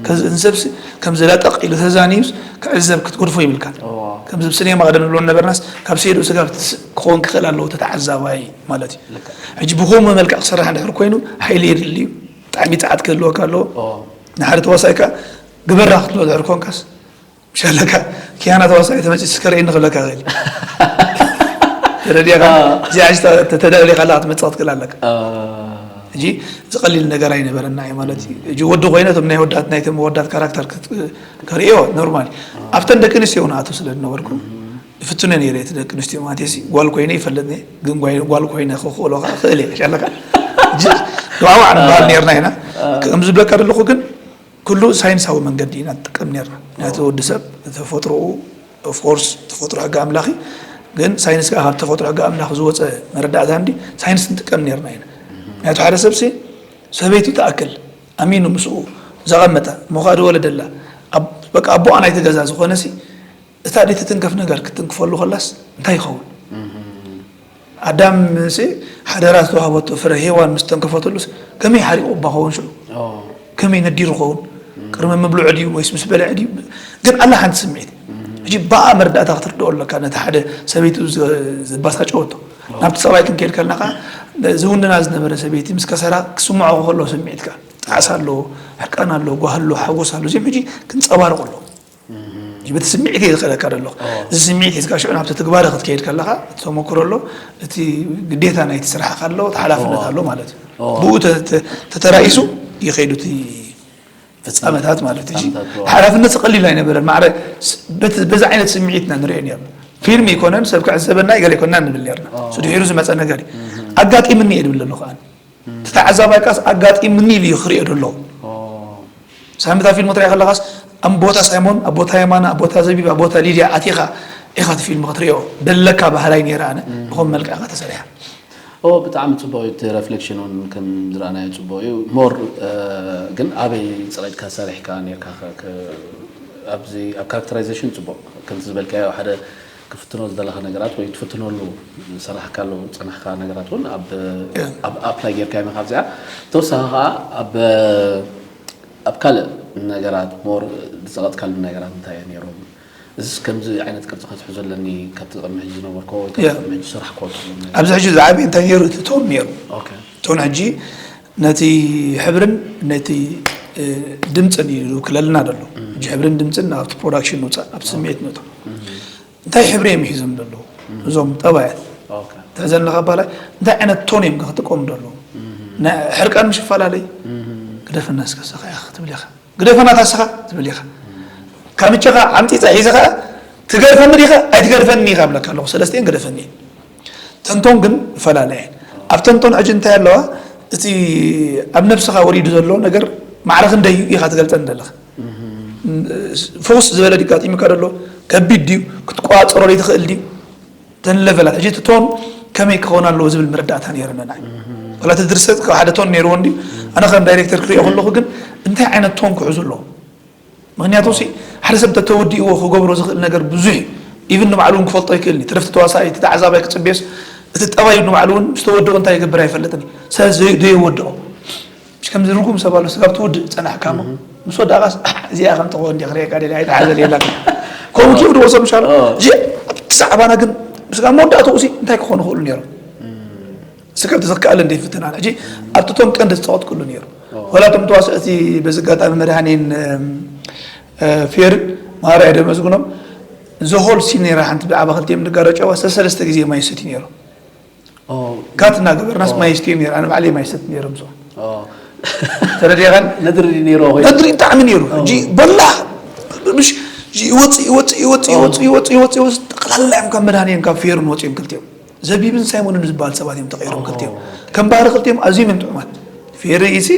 ከዚ ንሰብሲ ከም ዝለጠቕ ኢሉ ተዛንዩስ ክዕዘብ ክትገድፎ ይብልካን። እዋ። ከምዚ ኣብ ሲኔማ ቀደም ንብሎ ነበርናስ፣ ካብ ሴድኡ ስጋብ ትስ-፣ ክኸውን ክኽእል ኣለዎ፣ እቲ ተዓዛባይ ማለት እዩ። ልክዕ። ሕጂ ብኸምኡ መልክዕ ክሰርሕ እንድሕር ኮይኑ፣ ሓይሊ የድሊ እዩ። ብጣዕሚ ጸዓት ክህልወካ ኣለዎ። እዋ። ንሓደ ተዋሳኢ ከኣ ግበራ ክትብሎ ድሕር ኮንካስ፣ ምሽ ኣለካ፣ ኪያና ተዋሳኢ ተመጺኡ እስከ ርእየኒ ክብለካ ይኽእል። ተረዲእካ? አ። እዚኣ ሕጂ ተ-፣ ተ-፣ ተደሊኻ ኣለኻ ክትመጽእ ክትክእል ኣለካ። አ። ሕጂ እዚ ቀሊል ነገር ኣይነበረና እዩ ማለት እዩ። ሕጂ ወዲ ኮይነ እቶም ናይ ወዳት፣ ናይቶም ወዳት ካራክተር ክት-፣ ከርእዮ ኖርማል እዩ። አ። ኣብተን ደቂ ኣንስትዮ እውን ኣቱ ስለ ዝነበርኩ፣ እም። ይፍትነ ነይረ እቲ ደቂ ኣንስትዮ ማለት እዩ። ጓል ኮይነ ይፈልጥ ነየ፣ ግን ጓይ-፣ ጓል ኮይነ ክኽእሎ ከኣ ክእል እየ። ምሽ ኣለካ? ሕጂ ተዋዋዕ ንበሃል አ። ነርና ኢና። አ። ከም ዝብለካ ዘለኹ ግን፣ ኩሉ ሳይንሳዊ መንገዲ ኢና ንጥቀም ነርና። ምክንያቱ ወዲ ሰብ ተፈጥሮኡ፣ ኦፍ ኮርስ፣ ተፈጥሮ ሕጊ ኣምላኽ እዩ። ግን ሳይንስ ከኣ ካብ ተፈጥሮ ሕጊ ኣምላኽ ዝወጸ መረዳእታ እንዲ ሳይንስ ንጥቀም ነርና ኢና። ምክንያቱ ሓደ ሰብሲ ሰበይቱ ትኣክል ኣሚኑ ምስኡ ዘቐመጠ፣ እሞ ከኣ ዝወለደላ፣ ኣብ-፣ በቃ ኣቦኣ ናይቲ ገዛ ዝኾነሲ፣ እታ ዘይትትንከፍ ነገር ክትትንክፈሉ ከላስ እንታይ ይኸውን? እም። ኣዳም ሲ ሓደራ ዝተዋህበቶ ፍረ ሄዋን ምስ ተንከፈተሉስ ከመይ ሓሪቑ እባ ኸውን ሽዑ? ከመይ ነዲሩ ኸውን? ቅድሚ ምብልዑ ድዩ ወይስ ምስ በልዐ ድዩ? ግን ኣላ ሓንቲ ስምዒት። ሕጂ ብኣ መረዳእታ ክትርድኦ ኣለካ፣ ነቲ ሓደ ሰበይቱ ዘባሳጨወቶ። ናብቲ ሰብኣይ ክንከይድ ከለና ከኣ ዝውንና ዝነበረ ሰበይቲ ምስ ከሰራ ክስምዖ ከሎ ስምዒትካ፣ ጣዕሳ ኣሎ፣ ሕርቃን ኣሎ፣ ጓህ ኣሎ፣ ሓጎስ ኣሎ፣ እዚኦም ሕጂ ክንጸባርቑ ኣለዎም። ሕጂ በቲ ስምዒት እየ ዝኸደካ ዘለኹ። እዚ ስምዒት ሒዝካ ሽዑ ናብቲ ትግባረ ክትከይድ ከለኻ፣ እቲ ተመክሮ ኣሎ፣ እቲ ግዴታ ናይቲ ስራሕካ ኣሎ፣ እቲ ሓላፍነት ኣሎ ማለት እዩ። ብኡ ተ-፣ ተ-፣ ተተራኢሱ ይኸይዱ እቲ ፍጻመታት ማለት እዩ። ፍጻመታት፣ ሓላፍነት ቀሊል ኣይነበረን። ማዕረ ስ-፣ በቲ፣ በዚ ዓይነት ስምዒትና ንሪኦ ነርና። ፊልም ይኮነን፣ ሰብ ክዕዘበና ይገለ ይኮንና ንብል ነርና። እሱ ድሒሩ ዝመጸ ነገር እዩ። ኣጋጢምኒ እየ ድብል ዘለኹ ኣነ። እቲ ተዓዛባይ ካስ ኣጋጢምኒ ኢሉ እዩ ክሪኦ ደሎ። ሳምንታ ፊልም ክትሪኣ ከለኻስ ኣብ ቦታ ሳይሞን፣ ኣብ ቦታ የማና፣ ኣብ ቦታ ዘቢብ፣ ኣብ ቦታ ሊድያ ኣቲኻ ኢኻ እቲ ፊልም ክትሪኦ ደለካ ባህላይ ነይረ ኣነ። ብኸም መልክዕ ኢኻ ተሰሪሓ። ኦ፣ ብጣዕሚ ጽቡቕ እዩ። እቲ ሬፍሌክሽን እውን ከም ዝረኣናዮ ጽቡቕ እዩ። ሞር፣ እ፣ ግን ኣበይ ጽቒጥካ ሰሪሕካ ነርካ? ከ-፣ ከ-፣ ኣብዚ ኣብ ካራክተራይዜሽን ጽቡቕ፣ ከምቲ ዝበልካዮ ሓደ ክፍትኖ ዝደለኻ ነገራት ወይ ትፍትነሉ ዝሰራሕካሉ ዝጸናሕካ ነገራት እውን ኣብ፣ ኣብ ኣፕላይ ጌርካ ኢኻ ኣብዚኣ። ተወሳኺ ከኣ ኣብ፣ ኣብ ካልእ ነገራት ሞር ዝጸቐጥካሉ ነገራት እንታይ እዩ ነይሩ? እዚስ ከምዚ ዓይነት ቅርጺ ከትሕዞ ኣለኒ፣ ካብቲ ቅድሚ ሕጂ ዝነበርኮ ወይ ካብቲ ያ። ቅድሚ ሕጂ ዝሰራሕኮ ትብሎ ነገር? ኣብዚ ሕጂ ዝዓበየ እንታይ ነይሩ? እቲ ቶን ነይሩ። ኦኬ። ቶን ሕጂ ነቲ ሕብርን ነቲ፣ እ፣ ድምጽን እዩ ዝውክለልና ዘሎ። ሕጂ ሕብርን ድምጽን ኣብቲ ፕሮዳክሽን ንውጻእ፣ ኣብቲ ስምዒት ንውጻእ። እንታይ ሕብሪ እዮም ሒዞም ዘለዉ? እዞም ጠባያት። ኦኬ። ትሕዘኒ ካብ በላይ እንታይ ዓይነት ቶን እዮም ክጥቀሙ ዘለዉ? ናይ ሕርቃን ምሽ ይፈላለይ? ግደፈና እስከ ስኻ ኢኻ ክትብል ኢኻ። ግደፈና ታስኻ ትብል ኢኻ። ካምቻኻ ዓምጺጸ ሒዘኻ ትገርፈኒ ዲኻ ኣይትገርፈኒ ኢኻ እብለካ ኣለኹ። ሰለስቲኤን ግደፈኒ እየን። ተንቶን ግን ይፈላለያ እየን። ኣብ ተንቶን ሕጂ እንታይ ኣለዋ? እቲ ኣብ ነብስኻ ወሪዱ ዘሎ ነገር ማዕረ ክንደይ እዩ ኢኻ ትገልጸኒ ዘለኻ። ፈውስ ዝበለ ድዩ ኣጋጢሙካ ዘሎ? ከቢድ ድዩ? ክትቆጻጸሮ ዘይትኽእል ድዩ? እተን ለቨላት፣ ሕጂ እቲ ቶን ከመይ ክኸውን ኣለዎ ዝብል መረዳእታ ነይሩኒ ንዓይ። ዋላ እቲ ድርሰት ካብ ሓደ ቶን ነይርዎ እንድዩ፣ ኣነ ከም ዳይሬክተር ክሪኦ ከለኹ ግን እንታይ ዓይነት ቶን ክሕዙ ኣለዎም? ምኽንያቱ ሲ ሓደ ሰብ ተተወዲእዎ ክገብሮ ዝኽእል ነገር ብዙሕ እዩ። ኢቭን ንባዕሉ እውን ክፈልጦ ይክእል እዩ። ትረፍቲ ተዋሳኣይ፣ እቲ ተዓዛባይ ክጽበዮስ እቲ ጠባዩ ንባዕሉ እውን ምስ ተወድኦ እንታይ ይገብር ኣይፈልጥን እዩ። ሰብ ዘይ-፣ ዘየወድኦ። ምሽ ከምዚ ርጉም ሰብ ኣሎ፣ ስጋብ ትውድእ ጸናሕካ እሞ፣ ምስ ወዳእካስ፣ "ኣሕ፣ እዚኣ ከም ጥቕቦ እንዲ ክርእየካ ደልየ ኣይትሓዘል" የላን። ከምኡ ክይብድዎ ሰብ ምሻሎ። ኦ። እዚ ኣብቲ ዛዕባና ግን፣ ስጋብ መወዳእትኡ ሲ እንታይ ክኾኑ ይኽእሉ ነይሮም? ስጋብ ተዘካኣለ እንደ ይፍትናል። ሕጂ ኣብቲ ቶም ቀንዲ ዝጸቐጥኩሉ ነይሩ። ኦ። ወላ እቶም ተዋስእቲ በዚ ኣጋጣሚ መድሃኔን፣ እም፣ እ፣ ፌርን ማራ እየ ደመስግኖም። ዘሆል ሲን ነይራ ሓንቲ ብዛዕባ ክልቲኦም ንጋረጨዋ ሰለስተ ግዜ ማይ ሰትዩ ነይሩ። ኦ። ካት እናገበርናስ ኦ። ማይ ይስትዮም ነይሩ። ኣነ ባዕለይ ማይ ይሰቲ ነይረ ምስኦም። ኦ። ተረዲእኻን? ነድሪ ነይሩ ወይ? ነድሪ ብጣዕሚ ነይሩ። ኦ። ሕጂ በላ፣ ምሽ፣ ይወፅእ፣ ይወፅእ፣ ይወፅእ፣ ኦ። ይወፅእ፣ ይወፅእ፣ ይወፅእ፣ ይወፅእ፣ ጠቕላላ እዮም ካብ መድሃኒኦም ካብ ፌርን ወፂኦም ክልቲኦም። ዘቢብን ሳይሞንን ዝበሃል ሰባት እዮም ተቐይሮም ኦ። ክልቲኦም። ከም ባህሪ ክልቲኦም ኣዝዮም እዮም ጥዑማት። ፌሪ ኢሲ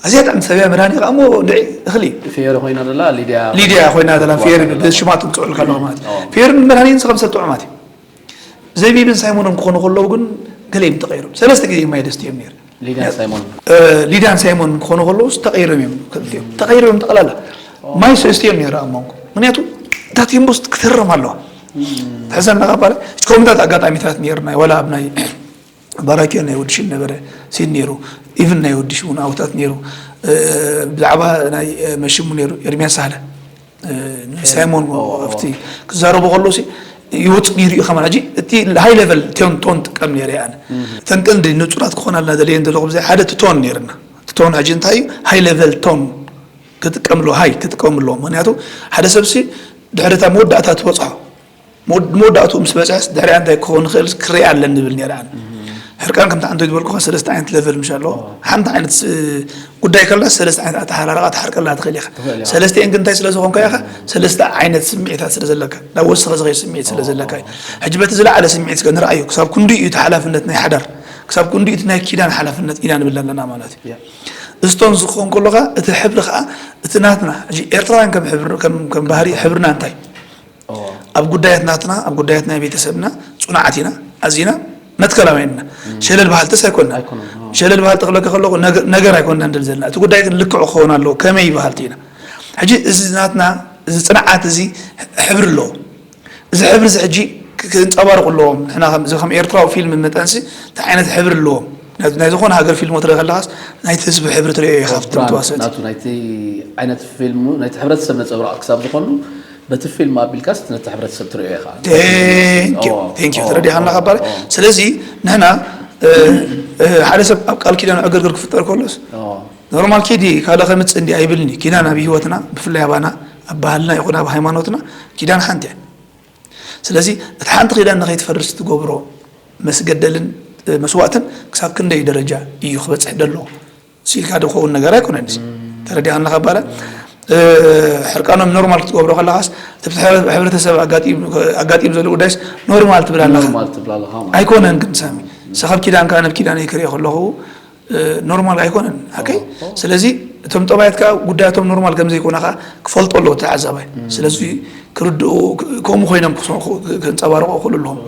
ኣዝያ ጥዕምቲ ሰብ እያ፣ መድሃኒ ከዓ እሞ ንዒ እኽሊ። ፌሪ ኮይና ዘላ ሊድያ። ሊድያ ኮይና ዘላ ፌሪ፣ ዋ። ብሽማ ትምፅዑ ከለኹ ማለት እዩ። ኦ። ፌርን መድሃኒን ንስኹም ሰብ ጥዑማት እዮም። ዘቢብን ሳይሞንን ክኾኑ ከለዉ ግን ገለ እዮም ተቐይሮም። ሰለስተ ግዜ ማይ ደስትዮም ነይሩ። ሊድያን ሳይሞን። እ፣ ሊድያን ሳይሞን ክኾኑ ከለዉ ተቐይሮም እዮም። ክልቲኦም ተቐይሮም ጠቕላላ። ማይ ሰስትዮም ነይሩ ኣብ መንጎ። ምክንያቱ እታ ቴምቦስ ክትህረም ኣለዋ። ትሕዘና ካብ ባለ፣ ከምታት ኣጋጣሚታት ነይሩ። ናይ፣ ዋላ ኣብ ናይ ባራኪዮ ናይ ወዲ ሽም ነበረ ሲን ነይሩ። ኢቭን ናይ ወዲ ሽም እውን ኣውታት ነይሩ። እ፣ ብዛዕባ ናይ፣ እ፣ መሽሙ ነይሩ፣ ኤርሚያስ ሳህለ። እ፣ ንሳይሞን ኦ፣ ኦ። ኣብቲ ክዛረቡ ከለዉ ሲ ይወጽእ ነይሩ እዩ ከማን። ሕጂ እቲ ሃይ ሌቨል ቶን፣ ቶን ጥቀም ነይረ ኣነ። እተን ቀንዲ ንጹራት ክኾናልና ደልየን ዘለኹ ብዘይ ሓደ እቲ ቶን ነይርና። እቲ ቶን ሕጂ እንታይ እዩ? ሃይ ሌቨል ቶን ክጥቀምሉ፣ ሃይ ክጥቀምሉ። ምክንያቱ ሓደ ሰብ ሲ ድሕሪ እታ መወዳእታ ትበጽሖ። መወድ-፣ መወዳእትኡ ምስ በጽሐስ ድሕሪኣ እንታይ ክኸውን ይኽእል ክርኢ ኣለኒ ዝብል ነይረ ኣነ። ሕርቃን ከምቲ ዓንቶ ዝበልኩኻ ሰለስተ ዓይነት ሌቨል ምሽ ኣለዎ። ሓንቲ ዓይነት ስ-፣ ጉዳይ ከላ ሰለስተ ዓይነት ኣተሓራርቓ ትሓርቀላ ትኽእል ኢኻ። ትኽእል ኢኻ። ሰለስቲኤን ግን እንታይ ስለ ዝኾንካ ኢኻ? ሰለስተ ዓይነት ስምዒታት ስለ ዘለካ፣ ናብ ወስኺ ዝኸይድ ስምዒት ስለ ዘለካ እዩ። ሕጂ በቲ ዝለዓለ ስምዒት እስከ ንርኣዮ፣ ክሳብ ክንድኡ እዩ እቲ ሓላፍነት ናይ ሓዳር፣ ክሳብ ክንድኡ እቲ ናይ ኪዳን ሓላፍነት ኢና ንብል ኣለና ማለት እዩ። ያ። እዚ ቶን ዝኸውን ከሎ ኸኣ፣ እቲ ሕብሪ ኸኣ፣ እቲ ናትና፣ ሕጂ ኤርትራውያን ከም ሕብሪ-፣ ከም፣ ከም ባህሪ ሕብርና እንታይ? ኦ። ኣብ ጉዳያት ናትና፣ ኣብ ጉዳያት ናይ ቤተሰብና ጽኑዓት ኢና፣ ኣዚና መትከላውያን ኢና። ሸለል በሃልትስ ኣይኮንና። ኣይኮነን፣ ኦ። ሸለል በሃልቲ ክብለካ ከለኹ ነገ-፣ ነገር ኣይኮንና ንደሊ ዘለና። እቲ ጉዳይ ግን ልክዑ ክኸውን ኣለዎ። ከመይ በሃልቲ ኢና? ሕጂ እዚ ናትና፣ እዚ ጽንዓት እዚ ሕብሪ ኣለዎ። እዚ ሕብሪ እዚ ሕጂ ክ- ክንጸባርቑ ኣለዎም። ንሕና ከም- እዚ ከም ኤርትራዊ ፊልም መጠንሲ እንታይ ዓይነት ሕብሪ ኣለዎም? ናይ ናይ ዝኾነ ሃገር ፊልም ክትርኢ ከለኻስ ናይቲ ህዝቢ ሕብሪ ትርእዮ ኢኻ ኣብቲ ብራንድ ተዋሰእቲ። ናቱ ናይቲ ዓይነት ፊልሙ ናይቲ ሕብረተሰብ ነፀብራቕ ክሳብ ዝኾኑ በቲ ፊልም ኣቢልካስ ነቲ ሕብረተሰብ ትርእዮ ኢኻ። ቴንኪዩ ኦ፣ ቴንኪዩ ኦ፣ ተረዲኻና ኦ፣ ካባለ። ኦ። ስለዚ ንሕና እ፣ እ፣ ሓደ ሰብ ኣብ ቃል ኪዳን ዕግርግር ክፍጠር ከሎስ ኦ፣ ኖርማል ኪዲ ካልእ ከምፅእ እንዲ ኣይብልኒ። ኪዳን ኣብ ህይወትና ብፍላይ ኣባና ኣብ ባህልና ይኹን ኣብ ሃይማኖትና ኪዳን ሓንቲ እያ። ስለዚ እቲ ሓንቲ ኪዳን ንኸይትፈርስ ትገብሮ መስገደልን እ፣ መስዋእትን ክሳብ ክንደይ ደረጃ እዩ ክበፅሕ ደሎ ሲልካ ዶ ክኸውን ነገር ኣይኮነን። እዚ ተረዲኻና ካባለ። እ፣ ሕርቃኖም ኖርማል ክትገብሮ ከለኻስ እቲ ሕብረ- ሕብረተሰብ ኣጋጢም ኣጋጢም ዘሎ ጉዳይስ ኖርማል ትብል ኣለኻ። ኖርማል ትብል ኣለኻ ማለት ኣይኮነን ግን ሳሚ ንስኻ ኣብ ኪዳንካ ነብ ኪዳነይ ክርኢ ከለኹ እ፣ ኖርማል ኣይኮነን ሓቀይ። ስለዚ እቶም ጠባያት ከዓ ጉዳያቶም ኖርማል ከም ዘይኮነ ከዓ ክፈልጦ ኣለዎ ተዓዛባይ። ስለዚ ክርድኡ ክ- ከምኡ ኮይኖም ክሶ- ክ- ከንፀባርቑ ክኽእሉ ኣለዎም።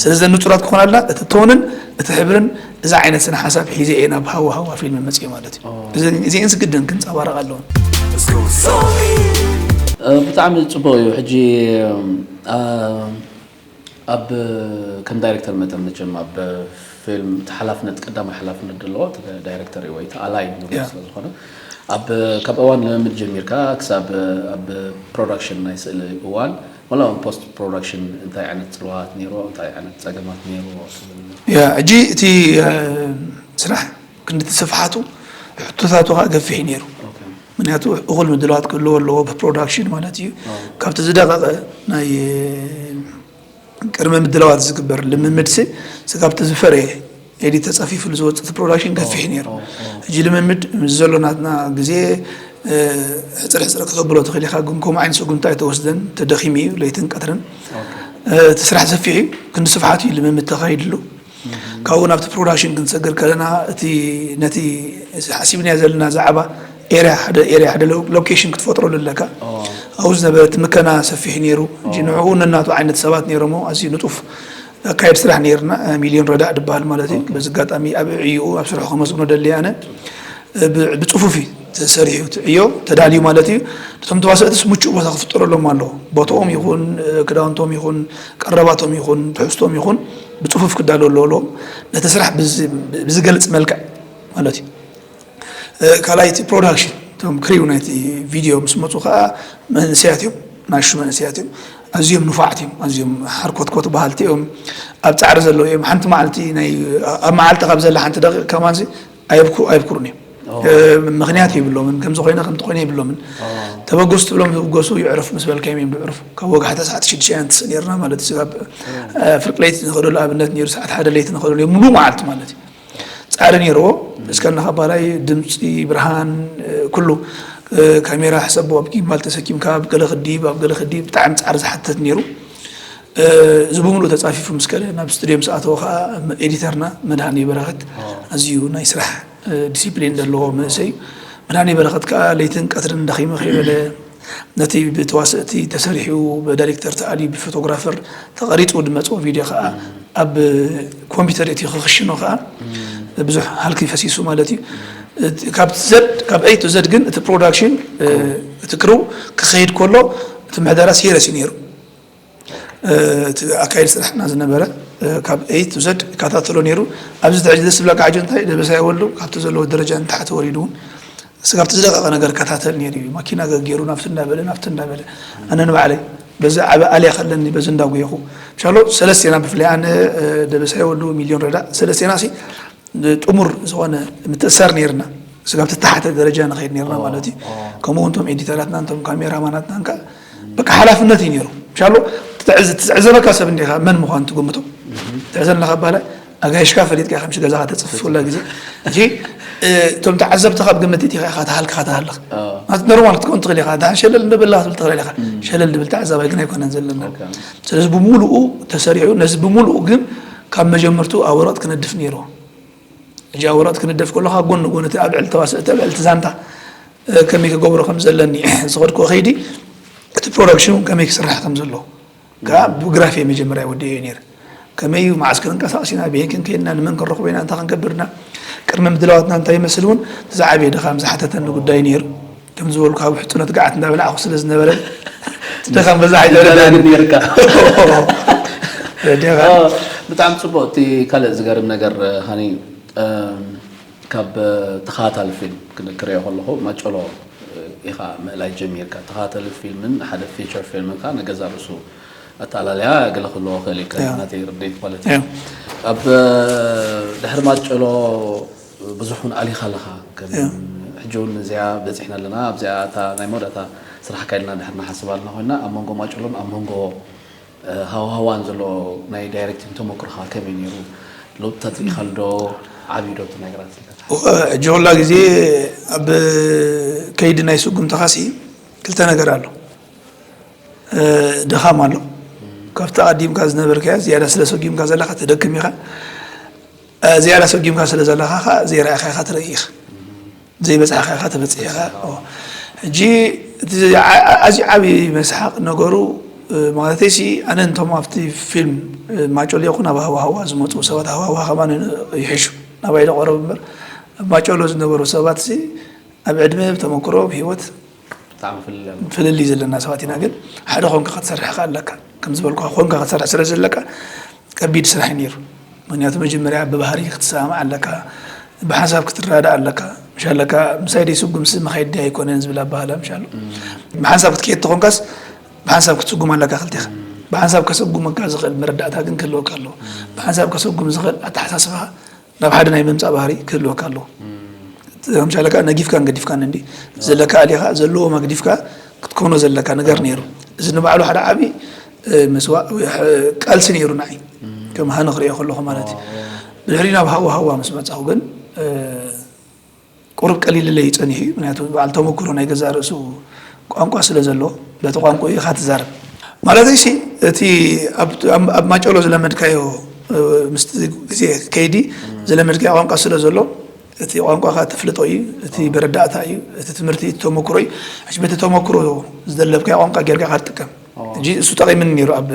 ስለዚ ንጹራት ክኾናልና እቲ ቶንን እቲ ሕብርን እዚ ዓይነት ስነ ሓሳብ ሒዘ እየ ናብ ሃዋ ሃዋ ፊልም መፅእ ማለት እዩ። እዚ- እዚኤን ስግድን ክንፀባረቕ ኣለዎን። እ፣ ብጣዕሚ ፅቡቅ እዩ። ሕጂ እ፣ ኣብ ከም ዳይሬክተር መጠን መቸም ኣብ ፊልም እቲ ሓላፍነት ቀዳማይ ሓላፍነት ዘለዎ እቲ ዳይሬክተር እዩ ወይ እቲ ኣላይ ንብሎ ያ። ስለ ዝኾነ ኣብ ካብ እዋን ልምምድ ጀሚርካ ክሳብ ኣብ ፕሮዳክሽን ናይ ስእሊ እዋን ወላ ፖስት ፕሮዳክሽን እንታይ ዓይነት ፅልዋት ነይርዎ እንታይ ዓይነት ፀገማት ነይርዎ ትብል? ያ ሕጂ እቲ እ፣ ስራሕ ክንዲ እቲ ስፍሓቱ ሕቶታቱ ከዓ ገፊሕ እዩ ነይሩ። ምክንያቱ እኹል ምድላዋት ክህልዎ ኣለዎ ብፕሮዳክሽን ማለት እዩ። ካብቲ ዝደቀቀ ናይ ቅድሚ ምድላዋት ዝግበር ልምምድ ሲ ስጋብ እቲ ዝፈረየ ኤዲት ተፀፊፉሉ ዝወፅእ እቲ ፕሮዳክሽን ገፊሕ ነይሩ። ሕጂ ልምምድ ምስ ዘሎ ናትና ግዜ እ፣ ሕፅር ሕፅር ከተብሎ ትኽእል ኢኻ፣ ግን ከምኡ ዓይነት ስጉምቲ ኣይተወስደን። ተደኺሙ እዩ ለይትን ቀትርን እ፣ እቲ ስራሕ ሰፊሕ እዩ፣ ክንዲ ስፍሓት እዩ ልምምድ ተኻይድሉ። ካብኡ ናብቲ ፕሮዳክሽን ክንሰግር ከለና እቲ ነቲ ሓሲብናዮ ዘለና ዛዕባ ኤርያ ሓደ ኤርያ ሓደ ሎ- ሎኬሽን ክትፈጥረሉ ኣለካ። ኣብኡ ዝነበረ እቲ ምከና ሰፊሕ ነይሩ። ሕጂ ንዕኡ ነናቱ ዓይነት ሰባት ነይሮሞ ኣዝዩ ንጡፍ ኣካየድ ስራሕ ነይርና። ሚልዮን ረዳእ ድበሃል ማለት እዩ። በዚ ኣጋጣሚ ኣብ ዕይኡ ኣብ ስርሑ ከመስግኖ ደሊ ኣነ። ብ- ብፅፉፍ እዩ ተሰሪሑ እቲ ዕዮ ተዳልዩ ማለት እዩ። ነቶም ተዋሰእትስ ምቹእ ቦታ ክፍጠረሎም ኣለዎ። ቦታኦም ይኹን ክዳውንቶም ይኹን ቀረባቶም ይኹን ትሕዝቶም ይኹን ብፅፉፍ ክዳሎ ኣለዎም። ነቲ ስራሕ ብዝ- ብዝገልፅ መልክዕ ማለት እዩ። እ፣ ካልኣይ እቲ ፕሮዳክሽን እቶም ክሪው ናይቲ ቪድዮ ምስ መፁ ከዓ መንእሰያት እዮም፣ ናሹ መንእሰያት እዮም። ኣዝዮም ንፉዓት እዮም፣ ኣዝዮም ሓርኮትኮት በሃልቲ እዮም፣ ኣብ ፃዕሪ ዘለዉ እዮም። ሓንቲ መዓልቲ ናይ ኣብ መዓልቲ ካብ ዘላ ሓንቲ ደቂቕ ከማንሲ ኣየብኩ- ኣየብኩሩን እዮም። እ፣ ምክንያት የብሎምን፣ ከምዚ ኮይነ ከምቲ ኮይነ የብሎምን። ተበገሱ ትብሎም ዝብገሱ ይዕረፉ ምስ በልካዮም እዮም ዝዕረፉ። ካብ ወጋሕታ ሰዓት ሽዱሽተ ኢና ንትስእ ነርና ማለት እዩ። ስጋብ እ፣ ፍርቂ ለይቲ ንኸደሉ ኣብነት ነይሩ፣ ሰዓት ሓደ ለይቲ ንኸደሉ እዮም፣ ሙሉእ መዓልቲ ማለት እዩ። ፃዕሪ ነይርዎ። እስከ እናኸባላይ ድምፂ፣ ብርሃን፣ እ፣ ኩሉ፣ እ፣ ካሜራ ሕሰቦ ኣብ ጊምባል ተሰኪምካ ኣብ ገለ ክዲብ ኣብ ገለ ክዲብ ብጣዕሚ ፃዕሪ ዝሓተት ነይሩ። እ፣ እዚ ብምሉእ ተፃፊፉ ምስ ከደ ናብ ስቱድዮ ምስ ኣተወ ከዓ ኤዲተርና መድሃኒ በረኸት ኣዝዩ ናይ ስራሕ እ፣ ዲሲፕሊን ዘለዎ መንእሰይ እዩ። መድሃኒ በረኸት ከዓ ለይትን ቀትርን ደኺመ ከይበለ ነቲ ብተዋሰእቲ ተሰሪሑ ብዳይሬክተር ተኣልዩ ብፎቶግራፈር ተቐሪፁ ድመፅኦ ቪድዮ ከዓ ኣብ ኮምፒውተር እቲ ክኽሽኖ ከዓ ብዙሕ ሃልኪ ፈሲሱ ማለት እዩ። እቲ- ካብ ዘድ ካብ ኤ ቱ ዘድ ግን እቲ ፕሮዳክሽን እ፣ እቲ ክርው ክኸይድ ከሎ እቲ ምሕደራ ሲረስ እዩ ነይሩ። እ፣ እቲ ኣካይድ ስራሕና ዝነበረ እ፣ ካብ ኤ ቱ ዘድ ይከታተሎ ነይሩ። ኣብዚ ትሕጂ ደስ ዝብለካ ሕጂ እንታይ ደበሳይ ወልዱ ካብቲ ዘለዎ ደረጃ ንታሕቲ ወሪዱ እውን ስጋብቲ ዝደቀቀ ነገር ይከታተል ነይሩ እዩ። ማኪና ገገይሩ ናብቲ እንዳበለ ናብቲ እንዳበለ ኣነ ንባዕለይ በዚ ዓበ ኣልያ ከለኒ በዚ እንዳጉየኹ ሻሎ ሰለስቴና ብፍላይ ኣነ እ፣ ደበሳይ ወልዱ ሚልዮን ረዳ ሰለስቴና ሲ ጥሙር ዝኾነ ምትእሳር ነይርና ስጋብ ተተሓተ ደረጃ ንኸይድ ነርና ማለት እዩ። ከምኡ እውን እቶም ኤዲተራትና እቶም ካሜራማናትና ከ በቃ ሓላፍነት እዩ ነይሩ። ሻሎ ትዕዘበካ ሰብ እንዲኻ መን ምዃኑ ትግምቶ ትዕዘብ ኣለካ ባላ ኣጋይሽካ ፈሊጥካ ከም ገዛኻ ተፅፍፍ ኩላ ግዜ እ እቶም ተዓዘብቲ ካብ ግምት እቲ ኢኻ ተሃልካ ተሃልኽ ማለት ኖርማል ክትከውን ትኽእል ኢኻ። ዳን ሸለል እንደበላ ክትብል ትኽእል ኢኻ። ሸለል ድብል ተዓዛባይ ግን ኣይኮነን ዘለና። ስለዚ ብምሉኡ ተሰሪሑ ነዚ ብምሉኡ ግን ካብ መጀመርቱ ኣብ ወረቕት ክነድፍ ነይርዎ። ሕጂ ኣብ ወረቐት ክንደፍ ከለኻ ጎኒ ጎኒ እቲ ኣብ ዕልቲ ተዋስእቲ ኣብ ዕልቲ ዛንታ ከመይ ክገብሮ ከም ዘለኒ ዝኸድክዎ ከይዲ እቲ ፕሮዳክሽን እውን ከመይ ክስራሕ ከም ዘለዎ ከዓ ብግራፊ መጀመርያ ወዲኤ ነይረ። ከመይ እዩ መዓስ ክንንቀሳቀስ ኢና ብሄን ክንከይድና ንመን ክንረኽቦ ኢና እንታይ ክንገብርና ቅድሚ ምድላዋትና እንታይ ይመስል እውን ዝዓበየ ድኻም ዝሓተተኒ ጉዳይ ነይሩ። ከም ዝበልኩ ካብ ሕፅኖት ገዓት እንዳበላዕኩ ስለ ዝነበረ ድኻም በዛ ሓይለ ይደረግ ነይርካ። ረዲኻ? ብጣዕሚ ፅቡቅ። እቲ ካልእ ዝገርም ነገር ሃኒ፣ ካብ ተኸታታሊ ፊልም ክሪኦ ከለኹ ማጨሎ ኢኻ ምእላይ ጀሚርካ። ተኸታታሊ ፊልምን ሓደ ፊቸር ፊልምን ከዓ ንገዛ ርእሱ ኣተኣላልያ ገለ ክህልዎ ክእል እዩ፣ ናተይ ርድኢት ማለት እዩ። ኣብ ድሕሪ ማጨሎ ብዙሕ እውን ኣሊኻ ኣለኻ። ከም ሕጂ እውን እዚኣ በፂሕና ኣለና። ኣብዚኣ እታ ናይ መወዳእታ ስራሕካ ኢልና ድሕር ንሓስብ ኣለና ኮይና፣ ኣብ መንጎ ማጨሎን ኣብ መንጎ ሃዋሃዋን ዘሎ ናይ ዳይሬክቲንግ ተመክሮኻ ከመይ ነይሩ? ለውጥታት ርኢኻሉ ዶ? ዓብዩ ዶ እቲ ነገራት? ሕጂ ኩላ ግዜ ኣብ ከይዲ ናይ ስጉምትኻሲ ክልተ ነገር ኣሎ። ድኻም ኣሎ። ካብቲ ኣቐዲምካ ዝነበርካዮ ዝያዳ ስለ ሰጊምካ ዘለኻ ትደክም ኢኻ። ዝያዳ ሰጊምካ ስለ ዘለኻ ከዓ ዘይረኣኻ ኢኻ ትርኢ ኢኻ። ዘይበፅሓኻ ኢኻ ትበፅሕ ኢኻ። ሕጂ ኣዝዩ ዓብዪ መስሓቕ ነገሩ ማለተይሲ፣ ኣነ እንቶም ኣብቲ ፊልም ማጨሎ ይኹን ኣብ ሃዋሃዋ ዝመፁ ሰባት፣ ሃዋሃዋ ከማን ይሕሹ ናባይ ዝቐረቡ እምበር፣ ኣብ ማጨሎ ዝነበሩ ሰባትሲ ኣብ ዕድመ፣ ብተመክሮ፣ ብሂወት ፍልልይ ዘለና ሰባት ኢና። ግን ሓደ ኮንካ ክትሰርሕ ከ ኣለካ፣ ከም ዝበልኩ ኮንካ ክትሰርሕ ስለ ዘለካ ከቢድ ስራሕ እዩ ነይሩ። ምክንያቱ መጀመርያ ብባህሪ ክትሰማማዕ ኣለካ፣ ብሓንሳብ ክትረዳእ ኣለካ። ምሽ ኣለካ ምሳይ ደይ ስጉምሲ መኻይዲ ኣይኮነን ዝብል ኣባህላ ምሽ ኣሎ። ብሓንሳብ ክትከየድ ተኾንካስ ብሓንሳብ ክትስጉም ኣለካ ክልቴኻ። ብሓንሳብ ከሰጉመካ ዝኽእል መረዳእታ ግን ክህልወካ ኣለዎ። ብሓንሳብ ከሰጉም ዝኽእል ኣተሓሳስባኻ ናብ ሓደ ናይ ምምፃእ ባህሪ ክህልወካ ኣለዎ። ከምሻለካ ነጊፍካን ገዲፍካን እንዲ ዘለካ ኣሊኻ ዘለዎም ኣግዲፍካ ክትኮኖ ዘለካ ነገር ነይሩ። እዚ ንባዕሉ ሓደ ዓብዪ መስዋእ ወይ ቃልሲ ነይሩ ንዓይ ከም ሃኒ ክሪኦ ከለኹ ማለት እዩ። ብድሕሪ ናብ ሃዋ ሃዋ ምስ መፃኹ ግን ቁሩብ ቀሊልለይ ጸኒሑ እዩ። ምክንያቱ በዓል ተመክሮ ናይ ገዛእ ርእሱ ቋንቋ ስለ ዘለዎ በቲ ቋንቋ ኢኻ ትዛረብ። ማለተይሲ እቲ ኣብ ማጨሎ ዝለመድካዮ ምስቲ ግዜ ከይዲ ዝለመድካዮ ቋንቋ ስለ ዘሎ እቲ ቋንቋኻ ትፍልጦ እዩ፣ እቲ መረዳእታ እዩ፣ እቲ ትምህርቲ እቲ ተመክሮ እዩ። ሕጂ በቲ ተመክሮ ዝደለብካዮ ቋንቋ ጌርካ ኢኻ ትጥቀም። ሕጂ እሱ ጠቒምኒ ነይሩ ኣብ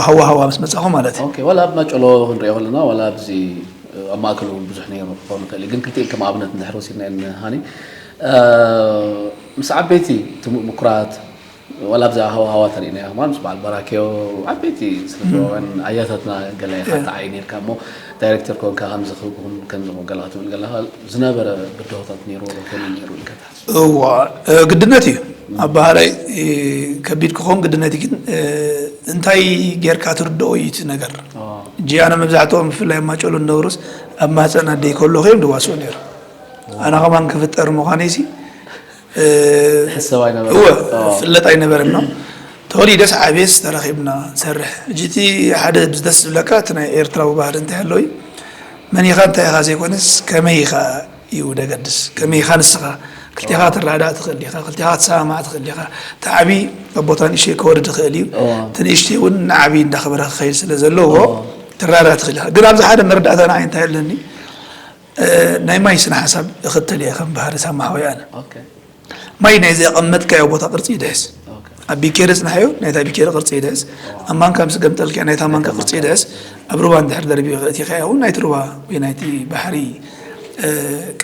ሃዋ ሃዋ ምስ መጻኹ ማለት እዩ። ዋላ ኣብ ማጨሎ ክንሪኦ ከለና ዋላ ኣብዚ ኣብ ማእከሉ እውን ብዙሕ ነይሩ ክኸውን ይኽእል እዩ። ግን ክልቲኤን ከም ኣብነት እንድሕር ወሲድናየን ሃኒ፣ ምስ ዓበይቲ ምኩራት ዋላ ኣብዛ ሃዋሃዋ ተሪእናዮ ከማን ምስ በዓል በራክዮ ዓበይቲ ስነጥበባውያን ኣያታትና ገለ ኢኻ ትዓይ ነርካ እሞ ዳይሬክተር ኮንካ ከምዚ ክብኩን ከምዚ ገለ ክትብል ገለኻ ዝነበረ ብድሆታት ነይሩ ዶ ከመይ ነይሩ ኢልካ ትሓስብ? እዋ ግድነት እዩ። ኣባህላይ ከቢድ ክኾን ግድነት እዩ። ግን እንታይ ጌርካ ትርድኦ እዩ እቲ ነገር። እጂ ኣነ መብዛሕትኦም ብፍላይ ኣብ ማጨሎ ዝነበሩስ ኣብ ማህፀን ኣደይ ከለኹ እዮም ድዋስኡ ነይሩ። ኣነ ከማን ክፍጠር ምዃነይሲ ሕሰብ ኣይነበረ እወ ፍለጥ ኣይነበረን ነው። ተወሊደስ ዓብየስ ተራኺብና ንሰርሕ። ሕጂ እቲ ሓደ ደስ ዝብለካ እቲ ናይ ኤርትራዊ ባህሊ እንታይ ኣሎ እዩ መን ኢኻ እንታይ ኢኻ ዘይኮነስ ከመይ ኢኻ እዩ ደገድስ። ከመይ ኢኻ ንስኻ ክልቴኻ ትረዳእ ትኽእል ኢኻ፣ ክልቴኻ ትሰማማዕ ትኽእል ኢኻ። እቲ ዓብዪ ኣብ ቦታ ንእሽተይ ክወርድ ይኽእል እዩ። እቲ ንእሽተይ እውን ንዓብዪ እንዳኸበረ ክኸይድ ስለ ዘለዎ ትረዳእ ትኽእል ኢኻ። ግን ኣብዚ ሓደ መረዳእታ ንዓይ እንታይ ኣለኒ ናይ ማይ ስነ ሓሳብ እኽተል እየ ከም ባህሪ ሳማ ሓወይ ኣነ። ማይ ናይ ዘቐመጥካዮ ቦታ ቅርጺ ይድሕዝ። ኣብ ቢኬሪ ጽንሓዮ ናይታ ቢኬሪ ቅርጺ ይድሕዝ። ኣብ ማንካ ምስ ገምጠልካዮ ናይታ ማንካ ቅርጺ ይድሕዝ። ኣብ ሩባ እንድሕር ደርቢኻ ኣእቲኻዮ እውን ናይቲ ሩባ ወይ ናይቲ ባሕሪ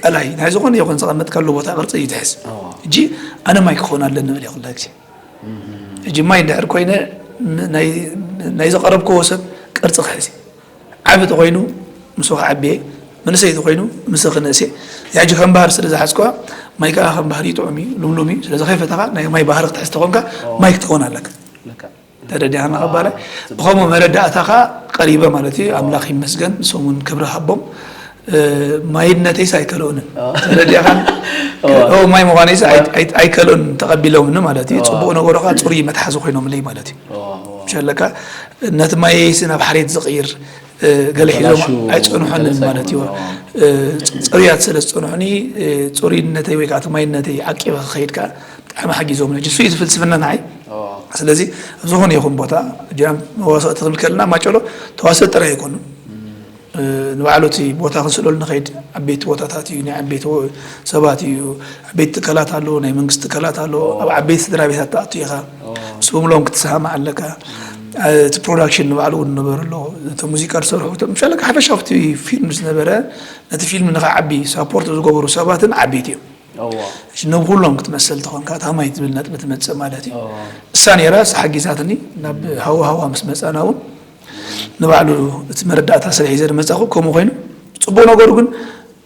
ቀላይ ናይ ዝኾነ ይኹን ዘቐመጥካሉ ቦታ ቅርጺ ይድሕዝ። ሕጂ ኣነ ማይ ክኸውን ኣለኒ እብል እየ ኩላ ግዜ። ሕጂ ማይ እንድሕር ኮይነ ናይ ዘቐረብክዎ ሰብ ቅርጺ ክሕዝ እየ። ዓቢ ተኾይኑ ምስኡ ክዓቢ እየ፣ መንእሰይ ተኾይኑ ምስኡ ክንእስ እየ። እዚኣ ሕጂ ከም ባህሪ ስለ ዝሓዝኩዋ ማይ ከኣ ከም ባህሪ ጥዑም እዩ፣ ልምሉም እዩ። ስለዚ ከይፈተኻ ናይ ማይ ባህሪ ክትሕዝ ተኾንካ ማይ ክትኸውን ኣለካ። ተረዲኣና ከባላይ ብኸምኡ መረዳእታኻ ቀሪበ ማለት እዩ። ኣምላኽ ይመስገን ንሶም እውን ክብሪ ሃቦም። ማይነተይስ ኣይከልኡንን ተረዲኣኻን ማይ ምዃነይስ ኣይከልኡን ተቐቢሎምኒ ማለት እዩ። ፅቡቕ ነገሮኻ ፅሩይ መትሓዚ ኮይኖምለይ ማለት እዩ። ምሸለካ ነቲ ማየይስ ናብ ሓሬት ዝቕይር ገለ ሒዞም ኣይፀንሖንን ማለት እዩ። ፅሩያት ስለ ዝፀንሑኒ ፅሩይነተይ ወይ ከዓ ማይነተይ ዓቂበ ክኸይድ ከዓ ብጣዕሚ ሓጊዞም። ሕጂ እሱ እዩ ፍልስፍና ንዓይ። ስለዚ ኣብ ዝኾነ ይኹን ቦታ ጃም መዋስኦ ትኽብል ከለና ማጨሎ ተዋስኦ ጥራይ ኣይኮኑን። ንባዕሉ እቲ ቦታ ክንስእለሉ ንኸይድ ዓበይቲ ቦታታት እዩ፣ ናይ ዓበይቲ ሰባት እዩ፣ ዓበይቲ ትካላት ኣለዎ፣ ናይ መንግስቲ ትካላት ኣለዎ። ኣብ ዓበይቲ ስድራ ቤታት ትኣቱ ኢኻ፣ ምስ ብምሎም ክትሰማማዕ ኣለካ። እቲ ፕሮዳክሽን ንባዕሉ እውን ነበረ ኣሎ፣ እቲ ሙዚቃ ዝሰርሑ ምሻለካ ሓፈሻ ኣብቲ ፊልም ዝነበረ ነቲ ፊልም ንኸዓቢ ሳፖርት ዝገበሩ ሰባትን ዓበይቲ እዮም። ነብኩሎም ክትመሰል ተኾንካ እታ ማይ ትብል ነጥቢ ትመፅእ ማለት እዩ። እሳ ነይራ እሳ ሓጊዛትኒ ናብ ሃዋ ሃዋ ምስ መፃና እውን ንባዕሉ እቲ መረዳእታ ስለ ሒዘ ዝመጻኹ ከምኡ ኮይኑ። ጽቡቕ ነገሩ ግን፣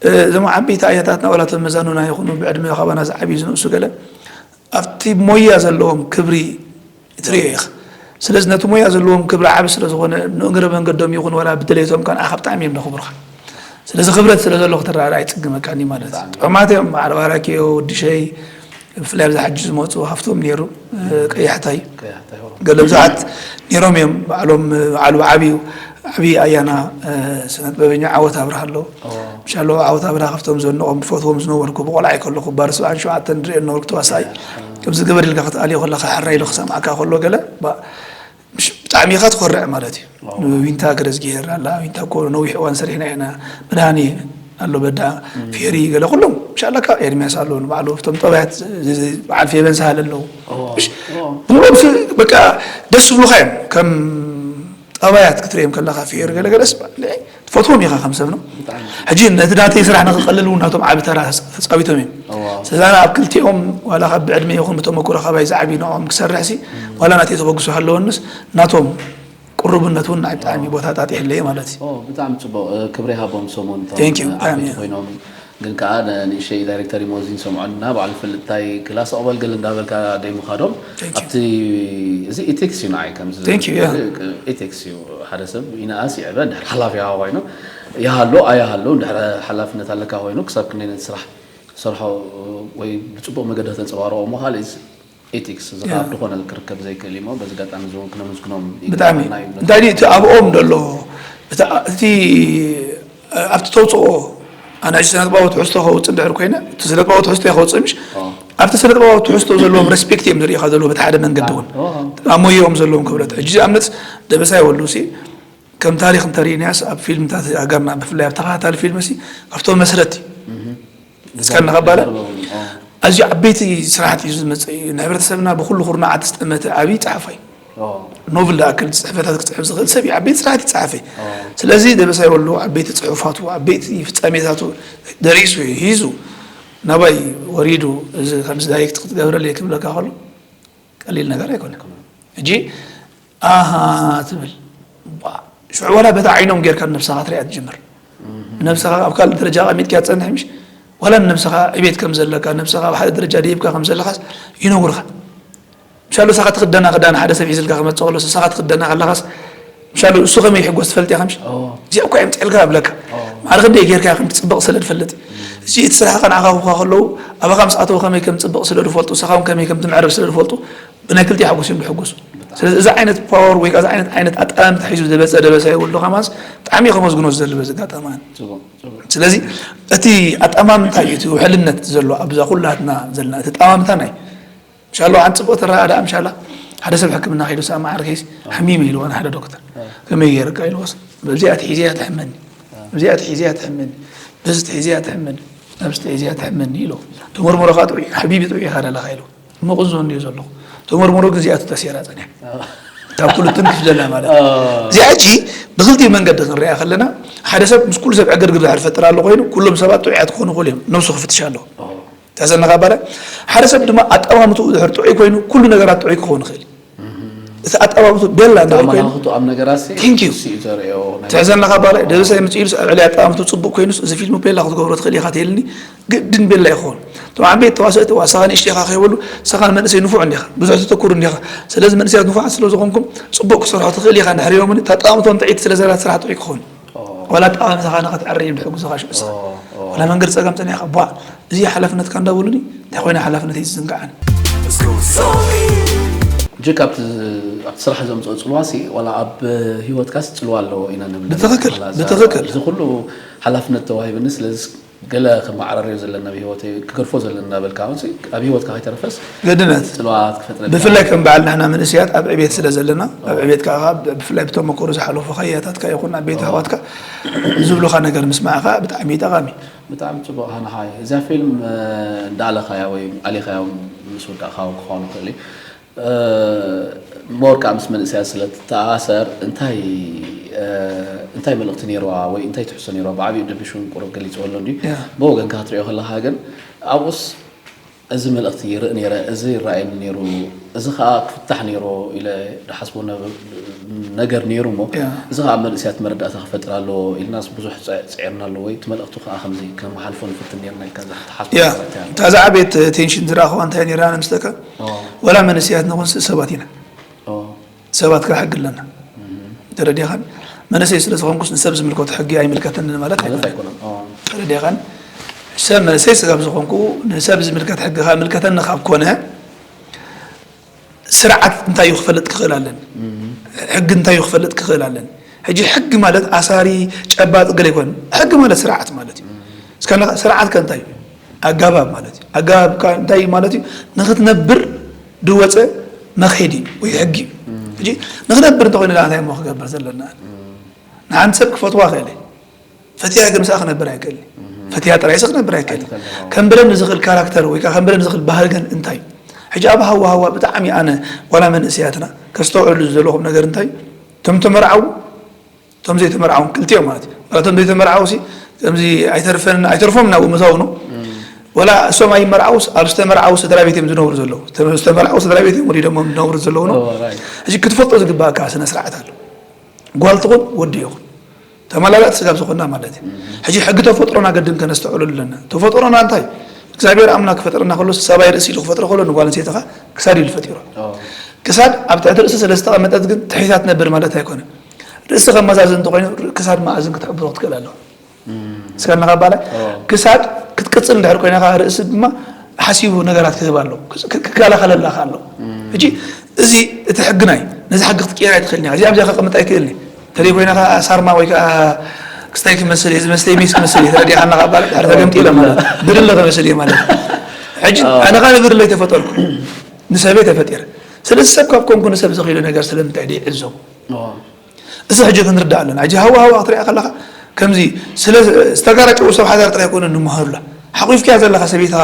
እ፣ እዞም ዓበይቲ ኣያታትና ዋላ እቶም መዛኑና ይኹኑ ብዕድመ ካባና ዝዓብዩ ዝንእሱ ገለ ኣብቲ ሞያ ዘለዎም ክብሪ ትርእዮ ኢኻ። ስለዚ ነቲ ሞያ ዘለዎም ክብሪ ዓቢ ስለ ዝኾነ ንእግረ መንገዶም ይኹን ዋላ ብድሌቶም ከንኣኻ ብጣዕሚ እዮም ዘኽብሩኻ። ስለዚ ክብረት ስለ ዘሎ ክትረዳዳእ ኣይጽግመካን እዩ ማለት እዩ። ጥዑማት እዮም። በዓል ባራኪዮ፣ ወዲ ሸይ፣ ብፍላይ ኣብዚ ሓጂ ዝመፁ ሃፍቶም ነይሩ፣ እ፣ ቀያሕታይ። ቀያሕታይ፣ ኦ። ገለ ብዙሓት ነይሮም እዮም። ባዕሎም፣ እ፣ ባዕሉ ዓብዩ፣ ዓብዪ ኣያና፣ እ፣ ስነ ጥበበኛ ዓወት ኣብርሃ ኣሎ። ኦ። ምሻሎ ዓወት ኣብርሃ ካብቶም ዘንቆም ዝፈትዎም ዝነበርኩ ብቆልዓ ከለኹ ባር ሰብዓን ሸውዓተን ንሪኦ ነበርኩ ተዋሳኣይ። ከምዚ ግበር ኢልካ ክትኣልዮ ከለኻ ሕራይ ኢሉ ክሰምዓካ ከሎ ገለ፣ ባ-፣ ምሽ-፣ ብጣዕሚ ኢኻ ትኾርዕ ማለት እዩ። ዋው። ንዊንታ ገረዝጊሄር ኣላ፣ ዊንታ እኮ ነዊሕ እዋን ሰሪሕና ኢና። መድሃኔ ኣሎ በዳ፣ እም። ፌሪ ገለ ኩሎም፣ ምሻላካ ኤርሚያስ ኣሎ፣ ንባዕሉ እቶም ጠባያት ዝ-፣ ዝ-፣ በዓል ፌበን ሳህል ኣለዉ። ኦ፣ ምሽ-፣ ኦ። ብምሉኦም ስ-፣ በቃ ደስ ዝብሉኻ እዮም። ከም ጠባያት ክትርእዮም ከለኻ ፌር ገለ ገለስ፣ ትፈትዎም ኢኻ ከም ሰብ ነው። ብጣዕሚ። ሕጂ ነቲ ናተይ ስራሕ ንኽቐልል እውን ናቶም ዓቢ ተራ ተጻዊቶም እዮም። እዋ። ስለዚ ኣነ ኣብ ክልቲኦም ዋላ ካብ ብዕድመ ይኹን ብተመክሮ ካባይ ዝዓብዩ ንዕኦም ክሰርሕ ሲ፣ ዋላ ናተይ ተበግሶ ሃለወንስ ናቶም ቅሩብነት እውን ናይ ብጣዕሚ ቦታ ጣጢሕለይ ማለት እዩ። ኦ፣ ብጣዕሚ ጽቡቕ። እ፣ ክብሪ ሃቦም ሰሙን እቶም፣ Thank you። እ፣ ዓበይቲ ብጣዕሚ። ኮይኖም ግን ከኣ ን-፣ ንእሽተይ ዳይሬክተር ይሞዚን ሰምዖን እና ባዕሉ ፍልጥ እንታይ ክላስ ኣቕበል ገለ እንዳበልካ ደይምኻዶም Thank you። ኣብቲ እዚ ኢቴክስ እዩ ንዓይ ከምዚ Thank you፣ yeah። እዚ ኢቴክስ እዩ። ሓደ ሰብ ይንኣስ ይዕበ እንድሕር ሓላፊ ያዋ ኮይኑ ይሃሎ ኣይሃሎ እንድሕር ሓላፍነት ኣለካ ኮይኑ ክሳብ ክንደይ ነቲ ስራሕ ሰርሖ ወይ ብጽቡቕ መገዲ ከተንጸባርቖ እሞ ካልእ ኤቲክስ እዚ ካብ ዝኾነ ክርከብ ዘይክእል እዩ። በዚ ኣጋጣሚ እዚ እውን ክነመስግኖም ብጣዕሚ። ይግባኣና እዩ። እንታይ ድዩ እቲ ኣብኦም ዘሎ፣ እቲ፣ እቲ ኣብቲ ተውፅኦ፣ ኣነ ሕጂ ስነጥበባዊ ትሕዝቶ ከውፅእ እንድሕር ኮይነ፣ እቲ ስነጥበባዊ ትሕዝቶ እየ ከውፅእ ምሽ? ኣዎ። ኣብቲ ስነጥበባዊ ትሕዝቶ ዘለዎም ሬስፔክት እዮም ዘርእኻ ዘለዉ በቲ ሓደ መንገዲ እውን። ኣዎ። ኣብ ሞያኦም ዘለዎም ክብረት። ሕጂ ኣብነት ደበሳይ ወሉ ሲ ከም ታሪኽ እንተሪእናያስ ኣብ ፊልምታት ሃገርና ብፍላይ ኣብ ተኸታታሊ ፊልም ሲ ካብቶም መስረቲ እስካ እናቐባለ ኣዎ። ኣዝዩ ዓበይቲ ስራሕቲ እዩ ዝመፅእ እዩ። ንሕብረተሰብና ብኩሉ ኩርናዓት ዝጠመተ ዓብዪ ፀሓፋይ። ኣዎ። ኖብል ዝኣክል ፅሕፈታት ክፅሕፍ ዝኽእል ሰብ እዩ። ዓበይቲ ስራሕቲ ፀሓፈ። ኣዎ። ስለዚ ደበሳይ ወሉ ዓበይቲ ፅሑፋቱ፣ ዓበይቲ ፍፃሜታቱ ደሪሱ ሒዙ ናባይ ወሪዱ እዚ ከምዚ ዳይሬክት ክትገብረለይ ክብለካ ከሎ ቀሊል ነገር ኣይኮነን። ሕጂ ኣሃ ትብል። ዋ፣ ሽዑ ዋላ በታ ዓይኖም ጌርካ ነብስኻ ትሪኣ ትጅምር። ነብስኻ ኣብ ካልእ ደረጃ ኣቐሚጥካ ትጸንሕ ምሽ? ዋላ ነብስኻ ዕቤት ከም ዘለካ፣ ነብስኻ ኣብ ሓደ ደረጃ ደይብካ ከም ዘለኻስ ይነግሩኻ። ምሻሉ ንስኻ ትኽደና ክዳን ሓደ ሰብ ሒዝልካ ክመጽእ ከሎ ንስኻ ትኽደና ከለኻስ ምሻሉ እሱ ከመይ ይሕጎስ ትፈልጥ ኢኻ ምሽ? ኣዎ። እዚኣ እኮ የምጽእልካ እብለካ። ኣዎ። ማዕረ ክንደይ ጌርካ ከም ትጽብቕ ስለ ዝፈልጥ። እዚ እቲ ስራሕኻ ንዓኻ ክቡኻ ከለዉ ኣባኻ ምስ ኣተዉ ከመይ ከም ትጽብቕ ስለ ዝፈልጡ፣ ንስኻ እውን ከመይ ከም ትምዕርግ ስለ ዝፈልጡ ብናይ ክልቲኡ ሓጎስ እዮም ዝሕጎሱ። ስለዚ እዚ ዓይነት ፓወር ወይ ከዓ እዚ ዓይነት፣ ዓይነት ኣጠማምታ ሒዙ ዝመፀ ደበሳይ ወልዱ ከማስ ብጣዕሚ ከመስግኖ ዝደሊ በዚ ኣጋጣሚ ኣነ። ፅቡቕ፣ ፅቡቕ። ስለዚ እቲ ኣጠማምታ እዩ እቲ ውሕልነት ዘሎ ኣብዛ ኩላትና ዘለና እቲ ኣጠማምታ ናይ ምሻሎ ሓንቲ ፅቡቕ ትረኣ ደኣ ምሻላ ሓደ ሰብ ሕክምና ከይዱ ሰኣማዓር ከይስ ሓሚመ ኢልዎ ንሓደ ዶክተር ከመይ ገይርካ ኢልዎስ በዚኣ ትሒዘያ ትሕመኒ፣ በዚኣ ትሒዘያ ትሕመኒ፣ በዚ ትሒዘያ ትሕመኒ፣ ኣብዚ ትሒዘያ ትሕመኒ ኢልዎ። ተመርምሮ ከዓ ጥዑይ ሓቢቢ ጥዑይ ኢኻ ደለኻ ኢልዎ። እሞ ቅንዞ እንድዩ ዘለኹ። ተመርምሮ ግን እዚኣ ተተሴራ ጸኒሓ። ካብ ክልቱን ክፍለላ ማለት እዩ። ኣዎ። እዚኣ ሕጂ ብክልቲኡ መንገዲ ክንሪኣ ከለና፣ ሓደ ሰብ ምስ ኩሉ ሰብ ዕግርግር ድሕር ፈጥር ኣሎ ኮይኑ፣ ኩሎም ሰባት ጥዑያት ክኾኑ ይኽእሉ እዮም። ነብሱ ክፍትሽ ኣለዎ። ኣዎ። ተዘነኻ ባለ፣ ሓደ ሰብ ድማ ኣጠማምትኡ ድሕር ጥዑይ ኮይኑ፣ ኩሉ ነገራት ጥዑይ ክኸውን ይኽእል እዩ። እቲ ኣጠማምትኡ ቤላ እንድሕር ኮይኑ፣ ኣመላኽቱ ኣብ ነገራት ሲ፣ Thank you። እሱ እዩ ዘርእዮ። ናይ ትሕዘ ኣለኻ ባለ፣ ደበሳይ ምጽእ ኢሉስ ኣብ ዕሊ ኣጠማምትኡ ጽቡቕ ኮይኑስ፣ እዚ ፊልም ቤላ ክትገብሮ ትኽእል ኢኻ ትይልኒ፣ ግድን ቤላ ይኸውን። እቶም ዓበይቲ ተዋሰእቲ፣ ዋ፣ ንስኻ ንእሽቶ ኢኻ ከይበሉ፣ ንስኻ ንመንእሰይ ንፉዕ እንዲኻ፣ ብዙሕ ተተኩር እንዲኻ። ስለዚ መንእሰያት ንፉዓት ስለ ዝኾንኩም፣ ጽቡቕ ክሰርሖ ትኽእል ኢኻ እንድሕር ኢሎምኒ፣ እታ ኣጠማምትኦም ጥዕይቲ ስለ ዘላ ስራሕ ጥዑይ ክኸውን። ኦ። ዋላ ኣጠማምታኻ ንኸትዕሪ እዮም ዝሕግዙኻ ሽዑ ንስኻ። ኦ፣ ኦ። ዋላ መንገዲ ጸገም ጸኒሕካ፣ ቧዕ፣ እዚ ሓላፍነትካ እንዳበሉኒ፣ እንታይ ኮይነ ሓላፍነተይ ዝዝንግዓኒ? ሕጂ ካብቲ፣ ኣብቲ ስራሕ ዘምጽኦ ጽልዋ ሲ፣ ዋላ ኣብ ህይወትካስ ጽልዋ ኣለዎ ኢና ንብል። ብትኽክል፣ ዋላ እዛ፣ ብትኽክል። እዚ ኩሉ ሓላፍነት ተዋሂብኒ፣ ስለዚ ገለ ከመዓራርዮ ዘለና ኣብ ህይወተይ፣ ክገድፎ ዘለና እናበልካ፣ ኣሁን ሲ፣ ኣብ ህይወትካ ከይተረፈስ ግድነት። ጽልዋ ክትፈጥረልካ። ብፍላይ ከም በዓል ንሕና መንእሰያት ኣብ ዕቤት ስለ ዘለና፣ ኣብ ኦ። ዕቤት ከዓ ብ-፣ ብፍላይ ብተመክሮ ዝሓለፉ ኸያታትካ ይኹን ዓበይቲ ኦ። ኣሕዋትካ ዝብሉኻ ነገር ምስማዕኻ ብጣዕሚ እዩ ጠቓሚ። ብጣዕሚ ጽቡቕ ሃናኻይ። እዛ ፊልም፣ እ፣ እንዳኣለኻያ ወይ ኣሊኻያ ምስ ወዳእኻ ክኸውን ይኽእል እዩ። እ፣ ሞር ከኣ ምስ መንእሰያት ስለ ትተኣሳሰር እንታይ፣ እ፣ እንታይ መልእኽቲ ነይርዋ ወይ እንታይ ትሕዝቶ ነይርዋ? ብዓቢኡ ደብሽ እውን ቁሩብ ገሊጽዎ ኣሎ እንድዩ። ያ። ብወገንካ ክትሪኦ ከለኻ ግን ኣብኡስ እዚ መልእኽቲ ይርኢ ነይረ፣ እዚ ይረኣየኒ ነይሩ፣ እዚ ኸኣ ክፍታሕ ነይሩ ኢለ ዝሓስቦ ነ-፣ ነገር ነይሩ እሞ፣ ያ። እዚ ኸኣ ኣብ መንእሰያት መረዳእታ ክፈጥር ኣለዎ ኢልናስ ብዙሕ ጽ-፣ ጽዒርና ኣሎ ወይ እቲ መልእኽቱ ኸኣ ከምዚ ከመሓልፎ ንፍትን ነይርና ኢልካ ዝሓ-፣ ትሓስቦ ያ። ነገር እንታይ ኣሎ? እታ ዝዓበየት ቴንሽን ዝረኣኽዋ እንታይ ነይራ ንምስለካ? ኦ። ወላ መንእሰያት ንኹን ስ-፣ ሰባት ኢና። ኦ። ሰባት ከሕጊ ኣለና። ተረዲኻን? መንእሰይ ስለ ዝኾንኩስ ንሰብ ዝምልከቱ ሕጊ ኣይምልከተንን ማለት ማለት ኣይኮነን። ኣይኮነን። ኦ። ተረዲኻን? ሰብ መንእሰይ ስጋብ ዝኾንኩ ንሰብ ዝምልከት ሕጊ ካብ ምልከተኒ ካብ ኮነ፣ ስርዓት እንታይ እዩ ክፈልጥ ክኽእል ኣለን? ሕጊ እንታይ እዩ ክፈልጥ ክኽእል ኣለን? ሕጂ ሕጊ ማለት ኣሳሪ፣ ጨባጥ ገለ ኣይኮነን። ሕጊ ማለት ስርዓት ማለት እዩ። እስከ ንኻ-፣ ስርዓት ከ እንታይ እዩ? ኣገባብ ማለት እዩ። ኣገባብ ከ እንታይ እዩ ማለት እዩ? ንኽትነብር ድወፀ መኸዲ ወይ ሕጊ እዩ። ሕጂ ንኽነብር እንተኾይኑ ደኣ እንታይ እሞ ክገብር ዘለና? ንሓንቲ ሰብ ክፈትዋ ክእል እየ። ፈትያ ግን ምሳኣ ክነብር ኣይክእል። ፈትያ ጥራይ ሲ ክነብር ኣይክእል። ኣይትኽእልን፣ ኣዎ። ከም ብለኒ ዝኽእል ካራክተር ወይ ከዓ ከም ብለኒ ዝኽእል ባህሪ ግን እንታይ እዩ? ሕጂ ኣብ ሃዋ ሃዋ ብጣዕሚ ኣነ ዋላ መንእሰያትና ከስተውዕሉ ዘለኹም ነገር እንታይ እዩ? እቶም ተመርዓዉ፣ እቶም ዘይተመርዓውን ክልቲኦም ማለት እዩ። ዋላ እቶም ዘይተመርዓዉ ሲ ከምዚ ኣይተርፈን፣ ኣይተርፎም ናብ ምሳው ነው። ዋላ እሶም ኣይመርዓውስ ኣብ ዝተመርዓዉ ስድራ ቤት እዮም ዝነብሩ ዘለዉ። ዝተመ-፣ ዝተመርዓዉ ስድራ ቤት እዮም ወሊዶም ዝነብሩ ዘለዉ ነው። ኦ፣ ራይት። ሕጂ ክትፈልጦ ዝግባእካ ስነ ስርዓት ኣሎ። ጓል ትኹን ወዲ ይኹን ተመላላጥ ስጋብ ዝኾንና ማለት እዩ። ሕጂ ሕጊ ተፈጥሮና ገድም ከነስተውዕለሉ ኣለና። ተፈጥሮና እንታይ? እግዚኣብሔር ኣምላክ ክፈጥረና ከሎ ሰብኣይ ርእሲ ኢሉ ክፈጥሮ ከሎ ንጓል ኣንስተይቲ ኸኣ ክሳድ ኢሉ ፈጢሮ። ኦ። ክሳድ ኣብ ትሕቲ ርእሲ ስለ ዝተቐመጠት ግን ትሒታ ትነብር ማለት ኣይኮነን። ርእሲ ከመዛዝን እንተኾይኑ ክሳድ መኣዝን ክትሕብሮ ክትክእል ኣለዋ። እስከ እናኸባለ ኦ። ክሳድ ክትቅጽል እንድሕር ኮይና ከኣ ርእሲ ድማ ሓሲቡ ነገራት ክህብ ኣለዎ። ክስ-፣ ክ-፣ ክከላኸለላ ከኣ ኣለዎ። ሕጂ እዚ እቲ ሕግና እዩ። ነዚ ሕጊ ክትቅየር ኣይትኽእልን ኢኻ። እዚ ኣብዚኣ ከቐምጥ ኣይክእልን እዩ። ተለይ ኮይና ከኣ ሳርማ ወይ ከኣ ክስታይ ክመስል እየ፣ ዝመስለይ ሜስ ክመስል እየ። ተረዲእካና ከኣ ባል ድሕሪ ተገምጢለ ማለት ብርለ ክመስል እየ ማለት እዩ። ሕጂ ኦ። ኣነ ከኣ ንብርለይ ተፈጠርኩ። ንሰበይ ተፈጢረ። ስለዚ ሰብ ካብ ኮንኩ ንሰብ ዘኽኢሉ ነገር ስለምንታይ ድዩ ይዕዘቡ? ኦ። እዚ ሕጂ ክንርዳእ ኣለና። ሕጂ ሃዋ ሃዋ ክትሪኣ ከለኻ ከምዚ ስለ ዝተጋራጨው ሰብ ሓዳር ጥራይ ኣይኮነን ንምሃሩላ። ሓቑፍካያ ዘለኻ ሰበይትኻ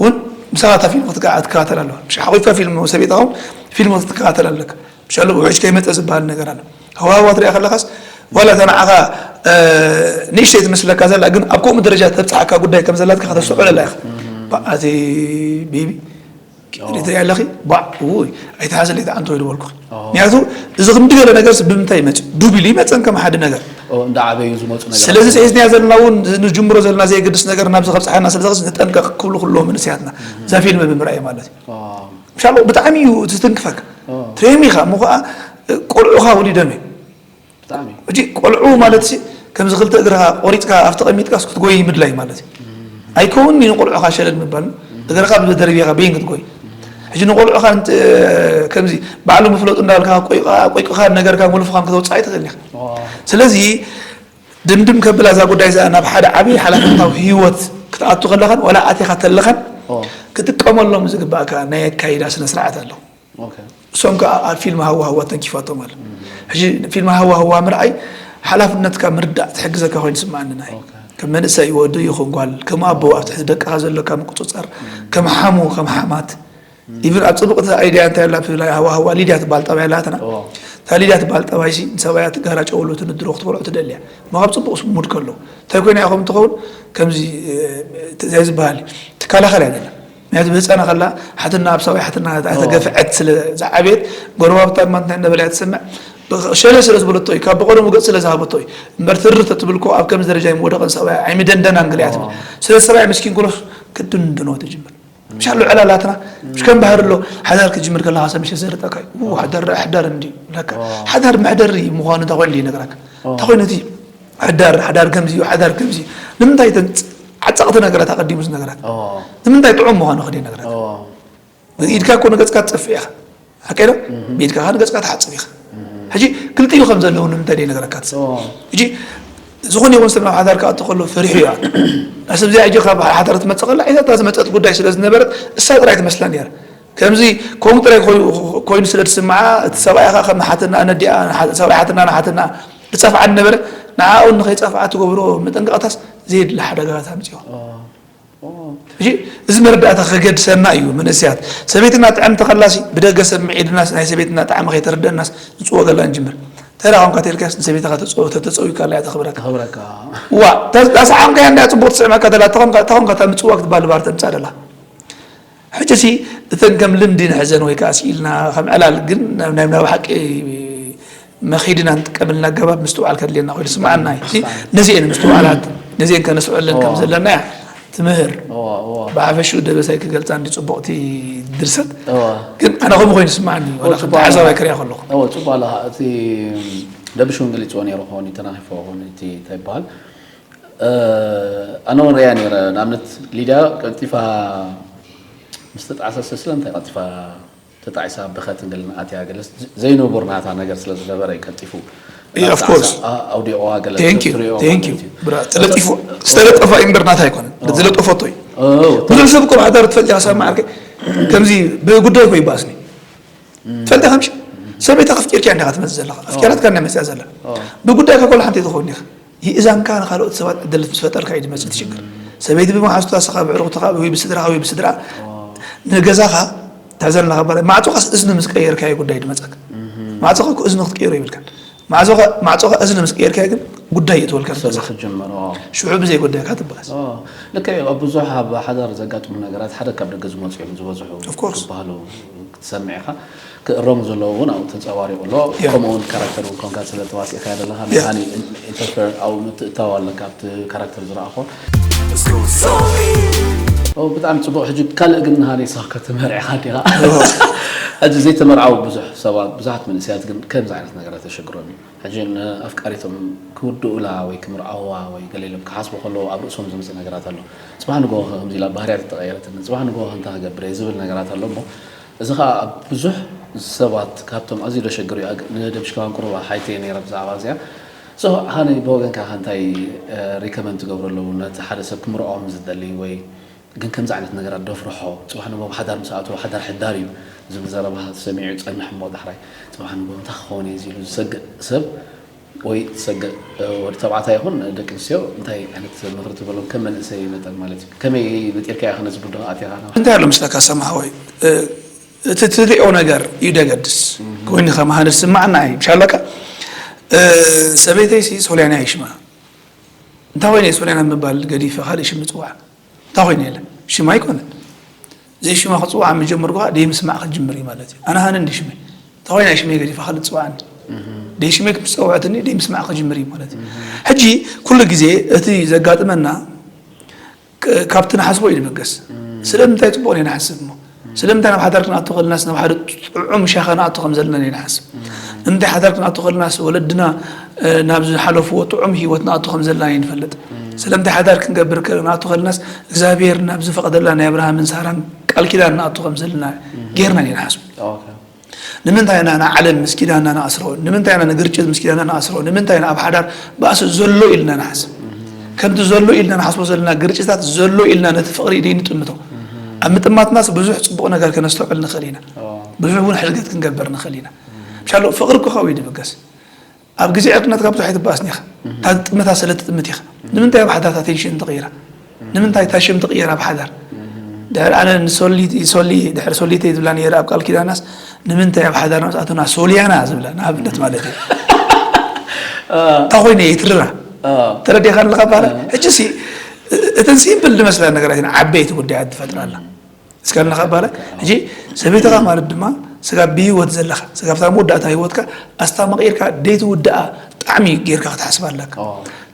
እውን ምሳኻ እታ ፊልም ክትከ-፣ ክትከታተል ኣለዋ። ምሽ ሓቑፍካ ፊልም ሰበይትኻ እውን ፊልም ክትከታተል ኣለካ። ምሻሉ ውሕጅ ከይመጸ ዝበሃል ነገር ኣሎ። ሃዋ ሃዋ ትሪኣ ከለኻስ ዋላ እታ ንዓኻ፣ እ፣ ንእሽተይ ትመስለካ ዘላ ግን ኣብ ከምኡ ደረጃ ተብጽሓካ ጉዳይ ከም ዘላትካ ከተስተውዕለላ ኢኻ። ብኣቲ ቤቢ ኦ። ሪትሪያ ኣለኺ? ባዕ፣ ውይ፣ ኣይትሓዝለይ፣ ተዓንቶ ኢሉ በልኩኺ። ኦ። ምክንያቱ፣ እዚ ክንዲ ገለ ነገርስ ብምንታይ ይመጽእ? ዱብ ኢሉ ይመጸን ከም ሓደ ነገር። ኦ፣ እንዳዓበዩ ዝመጹ ነገራት። ስለዚ፣ ስሒዝናዮ ዘለና እውን፣ ንጅምሮ ዘለና ዘየገድስ ነገር ናብዚ ከብጽሓና ስለ ዝኽእል ንጠንቀቕ ክብሉ ከለዉ መንእሰያትና፣ እዛ ፊልም ብምርኣይ ማለት እዩ። ኦ። ምሻሎ፣ ብጣዕሚ እዩ ትትንክፈካ። ኦ። ትሬም ኢኻ፣ እሞ ኸኣ፣ ቆልዑኻ ወሊዶም እዮም። ብጣዕሚ። ሕጂ ቆልዑ ማለት ሲ፣ ከምዚ ክልተ እግርኻ ቆሪጽካ ኣብቲ ተቐሚጥካስ ክትጎይ ምድላይ ማለት እዩ። ኣይከውን'ዩ ንቆልዑኻ ሸለል ምባል፣ እግርኻ ብደርቢኻ በይን ክትጎይ። ሕጂ ንቆልዑኻ እንት-፣ ከምዚ ባዕሉ ምፍለጡ እንዳበልካ ቆይቃ-፣ ቆይቅኻን ነገርካን ወልፍኻን ከተውጽእ ኣይትኽእልን ኢኻ። ዋው። ስለዚ ድምድም ከብላ እዛ ጉዳይ እዚኣ ናብ ሓደ ዓብዪ ሓላፍነታዊ ህይወት ክትኣቱ ከለኻን ዋላ ኣቲኻ ተለኻን ኦ። ክትጥቀመሎም ዝግባእካ ናይ ኣካይዳ ስነ ስርዓት ኣሎ። ኦኬ። እሶም ከኣ ኣብ ፊልም ሃዋ ሃዋ ተንኪፋቶም ኣለ። ሕጂ ፊልም ሃዋ ሃዋ ምርኣይ ሓላፍነትካ ምርዳእ ትሕግዘካ ኮይኑ ይስምዓኒ። ናይ ኦኬ። ከም መንእሰይ ወዲ ይኹን ጓል፣ ከም ኣቦ ኣብ ትሕቲ ደቅኻ ዘሎካ ምቁጽጻር፣ ከም ሓሙ፣ ከም ሓማት። ኢቭን ኣብ ጽቡቕ እቲ ኣይድያ እንታይ ኣላ፣ ብፍላይ ሃዋ ሃዋ ሊድያ ትበሃል ጠባይ ኣላትና። ኦ። እታ ሊድያ ትበሃል ጠባይሲ ንሰብኣያ ትጋራጨወሉ፣ ትንድሮ፣ ክትበልዖ ትደልያ። እሞ ካብ ጽቡቕ ሙድ ከሎ። እንታይ ኮይና ኢኹም ትኸውን? ከምዚ፣ እ፣ እንታይ ዝበሃል እዩ? ትከላኸል እያ ዘላ። ምክንያቱ ብህፃና ከላ ሓትና ኣብ ሰብኣይ ሓትና ኣይተገፍዐት ስለ ዝዓበየት፣ ጎረባብታ ድማ እንታይ እንዳበላ እያ ትሰምዕ? ብኸ-፣ ሸለ ስለ ዝበለቶ እዩ፣ ካብ ብቐደሙ ገፅ ስለ ዝሃበቶ እዩ። እምበር ትርር ተትብል እኮ ኣብ ከምዚ ደረጃ ኣይምወደቐን ሰብኣይ ኣይምደንደናን ገለ እያ ትብል። ስለዚ ሰብኣይ ምስኪን ኩሎስ ክትድንድኖ ትጅምር። ምሻሉ ዕላላትና፣ ምሽ ከም ባህሪ ኣሎ፣ ሓዳር ክትጅምር ከለኻ ሰብ ምሽ ዘርጠካ እዩ። ው፣ ሓዳር፣ ሓዳር እንዲ፣ ለካ። ሓዳር መሕደሪ ምዃኑ እንታይ ኮይኑ ይነግረካ? እንታይ ኮይኑ እቲ ሓዳር፣ ሓዳር ከምዚ እዩ፣ ሓዳር ከምዚ እዩ። ንምንታይ ተን-፣ ዓጸቕቲ ነገራት ኣቐዲሙ ዝነግረካ? ኦ። ንምንታይ ጥዑም ምዃኑ ከደ ይነግረካ? ኦ። ኢድካ እኮ ንገጽካ ትጸፍእ ኢኻ። ሓቀይ ዶ? ብኢድካ ከኣ ንገጽካ ትሓጽብ ኢኻ። ሕጂ ክልቲኡ ከም ዘለዉ ንምንታይ ደይነገረካ እቲ ሰብ? ኦ። ሕጂ ዝኾነ ይኹን ሰብ ናብ ሓዳር ክኣቱ ከሎ ፈሪሑ እዩ። እታ ሰብ እዚኣ ሕጂ ካብ ሓዳር ትመጽእ ከላ፣ እታ ዝመጸት ጉዳይ ስለ ዝነበረት፣ እሳ ጥራይ ትመስላ ነይራ። ከምዚ ከምኡ ጥራይ ኮይ-፣ ኮይኑ ስለ ዝስምዓ፣ እቲ ሰብኣይ ከኣ ከም ሓትና ነዲኣ፣ ሰብኣይ ሓትና ንሓትና ዝጸፍዓ ዝነበረ፣ ንዓኣ እውን ንኸይጸፍዓ ትገብሮ መጠንቀቕታስ ዘየድሊ ሓደጋታት ኣምጺኦ። ኦ። ሕጂ እዚ መረዳእታ ከገድሰና እዩ። መንእሰያት፣ ሰበይትና ጥዕምቲ ከላሲ ብደገ ሰብ ምዒድናስ ናይ ሰበይትና ጣዕሚ ከይተረደእናስ ንጽወገላ ንጅምር። እንታይ ደኣ ኮንካ ተልካስ ንሰበይትኻ ተጸው-፣ ተተጸዊካላ እያ ተኽብረካ። ተኽብረካ። ዋ፣ ተ-፣ ተሰዓምካያ እንድያ ጽቡቕ ትስዕመካ ደላ፣ ተኾንካ፣ ተኾንካ እታ ምጽዋግ ትበሃል ልባር ተምጻእ ደላ። ሕጂ ሲ እተን ከም ልምዲ ንሕዘን ወይ ከዓ ስኢልና ከም ዕላል ግን ናብ ናይ ናብ ሓቂ መኺድና ንጥቀመልና ኣገባብ ምስትውዓል ከድልየና ኮይኑ ስምዓና እዩ። ነዚ እየን ምስትውዓላት ነዚአን ከነስዕለን ከም ዘለና እያ ትምህር። ብሓፈሽኡ ደበሳይ ክገልፃ እንዲ ፅቡቕቲ ድርሰት ግን ኣነ ከምኡ ኮይኑ ስምዓኒ። ተዓዛባይ ክሪያ ከለኹ ፅቡቅ ኣለ እቲ ደብሽ እውን ገሊፅዎ ነይሩ ክኸውን እዩ ተናኺፎ ኾን እቲ እንታይ ይበሃል ኣነ እውን ሪኣ ነይረ። ንኣብነት ሊድያ ቀልጢፋ ምስ ተጣዕሰ ስለምንታይ ቀልጢፋ ተጣዒሳ ብኸትን ገለን ኣትያ ገለስ ዘይንቡር ናታ ነገር ስለ ዝነበረ እዩ ቀልጢፉ Yeah, of course. ኣውዲቕዋ ገለ Thank you, ትሪኦ thank ማለት you. እዩ። ብራ ተለጢፎ ዝተለጠፋ እምበር ናታ ኣይኮነን ዝለጠፈቶ እዩ። ኦ፣ ብዙሕ ሰብ እኮ ብሓዳር ትፈልጥ ኢኻ ሳብ መዓርከ ከምዚ ብጉዳይ እኮ ይበኣስኒ ትፈልጥ ኢኻ ምሽ ሰበይታ ከፍቂርካ እንዲኻ ትመፅእ ዘለኻ ኣፍቂራትካ እንዳ መፅያ ዘላ ብጉዳይካ ኮላ ሓንቲ ትኸውን ኢኻ። ይእዛንካ ንካልኦት ሰባት ዕድል ምስ ፈጠርካ እዩ ዝመፅእ እቲ ሽግር። ሰበይቲ ብመሓዙታ ስኻ ብዕሩኽትኻ ወይ ብስድራኻ ወይ ብስድራ ንገዛኻ ትሕዘልና ካብ በለ ማዕፆኻስ እዝኒ ምስ ቀየርካዮ ጉዳይ ድመፀካ። ማዕፆኻ እኮ እዝኒ ክትቀይሮ ይብልካን። ማዕፆኻ ማዕፆኻ እዝኒ ምስ ቀየርካዮ ግን ጉዳይ ይእትወልካ ሰብ ንገዛኻ። ክጅምር ኦ። ሽዑ ብዘይ ጉዳይካ ትበኣስ። ኦ፣ ልክዕ እዩ። ኣብ ብዙሕ ኣብ ሓዳር ዘጋጥሙ ነገራት ሓደ ካብ ደገ ዝመፁ እዮም ዝበዝሑ Of course. ክበሃሉ ክትሰምዕ ኢኻ። ክእረሙ ዘለዎ እውን ኣብኡ ተንፀባሪቑ ኣሎ። Yeah. ከምኡ እውን ካራክተር እውን ኮንካ ስለ ተዋሲእካ ዘለኻ Yeah. ሃኒ ኢንተርፌር ኣብኡ ምትእታው ኣለካ ኣብቲ ካራክተር ዝረኣኹ። ኦ፣ ብጣዕሚ ፅቡቅ። ሕጂ ካልእ ግን ሃኒ ንስኻ ከተመርዕኻ ዲኻ? ሕጂ ዘይተመርዓው ብዙሕ ሰባት ብዙሓት መንእሰያት ግን ከምዚ ዓይነት ነገራት ተሸግሮም እዩ። ሕጂ ንኣፍቃሪቶም ክውድኡላ ወይ ክምርዓዋ ወይ ገለ ኢሎም ክሓስቡ ከለዉ ኣብ ርእሶም ዝመፅእ ነገራት ኣሎ። ፅባሕ ንግሆ ከምዚ ኢላ ባህርያ ተተቐየረትኒ፣ ፅባሕ ንግሆ ከምታ ክገብር እየ ዝብል ነገራት ኣሎ እሞ እዚ ኸዓ ኣብ ብዙሕ ሰባት ካብቶም ኣዝዩ ዘሸግር እዩ። ኣግ- ንደብሽካዋን ቁሩብ ሓይተየ ነይረ ብዛዕባ እዚኣ። So ሃኒ ብወገንካ ከ እንታይ ሪከመንድ ትገብሮ ኣለዉ ነቲ ሓደ ሰብ ክምርዖም ዝደሊ ወይ ግን ከምዚ ዓይነት ነገራት ደፍርሖ ፅባሕ ንግሆ ሓዳር ምስ ኣተወ ሓዳር ሕዳር እዩ ዝብል ዘረባ ሰሚዑ ይፀንሕ እሞ ዳሕራይ ፅባሕ ንግሆ እንታይ ክኸውን እየ ኢሉ ዝሰግእ ሰብ ወይ ዝሰግእ ወዲ ተባዕታይ ይኹን ደቂ ኣንስትዮ እንታይ ዓይነት ምኽሪ ትህበሎም ከም መንእሰይ መጠን ማለት እዩ ከመይ ነጢርካ ኢኻ ነዚ ጉዳይ ኣቲኻ ናብ እንታይ ኣሎ ምስለካ ሰማሓወይ እቲ ትሪኦ ነገር እዩ ደገድስ ኮይኑ ከመሃር ዝስማዓና እዩ ምሻለካ ሰበይተይሲ ሶልያና ይሽማ እንታይ ኮይነ ሶልያና ምባል ገዲፈ ካልእ ሽም ምፅዋዕ እንታይ ኮይነ የለ ሽም ኣይኮነን ዘይሽማ ክፅዋዕ ምጀምር ኳ ደይምስማዕ ክጅምር እዩ ማለት እዩ ኣነ ሃነ እንዲ ሽመይ እንታይ ኮይነ ሽመይ ገዲፈ ካልእ ፅዋዕኒ ደይሽመይ ምስ ፀውዐትኒ ደይምስማዕ ክጅምር እዩ ማለት እዩ ሕጂ ኩሉ ግዜ እቲ ዘጋጥመና ካብቲ ንሓስቦ እዩ ንበገስ ስለምንታይ ፅቡቕ ናይ ንሓስብ እሞ ስለምንታይ ናብ ሓዳር ክንኣቱ ከለናስ ናብ ሓደ ጥዑም ሻኻ ንኣቱ ከም ዘለና ናይ ንሓስብ ንምንታይ ሓዳር ክንኣቱ ከለናስ ወለድና ናብ ዝሓለፍዎ ጥዑም ህይወት ንኣቱ ከም ዘለና ናይ ንፈልጥ ስለምንታይ ሓዳር ክንገብር ንኣቱ ከለናስ እግዚኣብሔር ናብ ዝፈቐደላ ናይ ኣብርሃምን ሳራን ቃል ኪዳን ንኣቱ ከም ዘለና ጌርና ናይ ንሓስብ ንምንታይ ኢና ንዓለም ምስ ኪዳንና ንኣስሮ ንምንታይ ኢና ንግርጭት ምስ ኪዳንና ንኣስሮ ንምንታይ ኢና ኣብ ሓዳር ባእሲ ዘሎ ኢልና ንሓስብ ከምቲ ዘሎ ኢልና ንሓስቦ ዘለና ግርጭታት ዘሎ ኢልና ነቲ ፍቕሪ ደይ ንጥምቶ ኣብ ምጥማትናስ ብዙሕ ፅቡቕ ነገር ከነስተውዕል ንኽእል ኢና ብዙሕ እውን ሕድገት ክንገብር ንኽእል ኢና ምሻሎ ፍቕሪ እኮ ካብኡ ይድብገስ ኣብ ግዜ ዕርቅነትካ ብዙሕ ኣይትበኣስን ኢኻ እታ ትጥምታ ስለ ትጥምት ኢኻ ንምንታይ ኣብ ሓዳርታ ቴንሽን ትቕይራ ንምንታይ እታ ሽም ትቕየር ኣብ ሓዳር ድሕር ኣነ ንሶሊ ሶሊ ድሕር ሶሊተይ ዝብላ ነይረ ኣብ ቃል ኪዳናስ ንምንታይ ኣብ ሓዳርና ዝኣተና ሶልያና ዝብላ ንኣብነት ማለት እዩ እንታይ ኮይነ ይትርራ ተረዲኻ ኣለካ ባለ ሕጂ ሲ እተን ሲምፕል ዝመስላ ነገራት ዓበይቲ ጉዳያት ትፈጥራ ኣላ እስካልና ካብ ባለ ሕጂ ሰበይትኻ ማለት ድማ ስጋብ ብህይወት ዘለኻ ስጋብ እታ መወዳእታ ህይወትካ ኣስታ መቒርካ ደይትውድኣ ጣዕሚ ጌርካ ክትሓስብ ኣለካ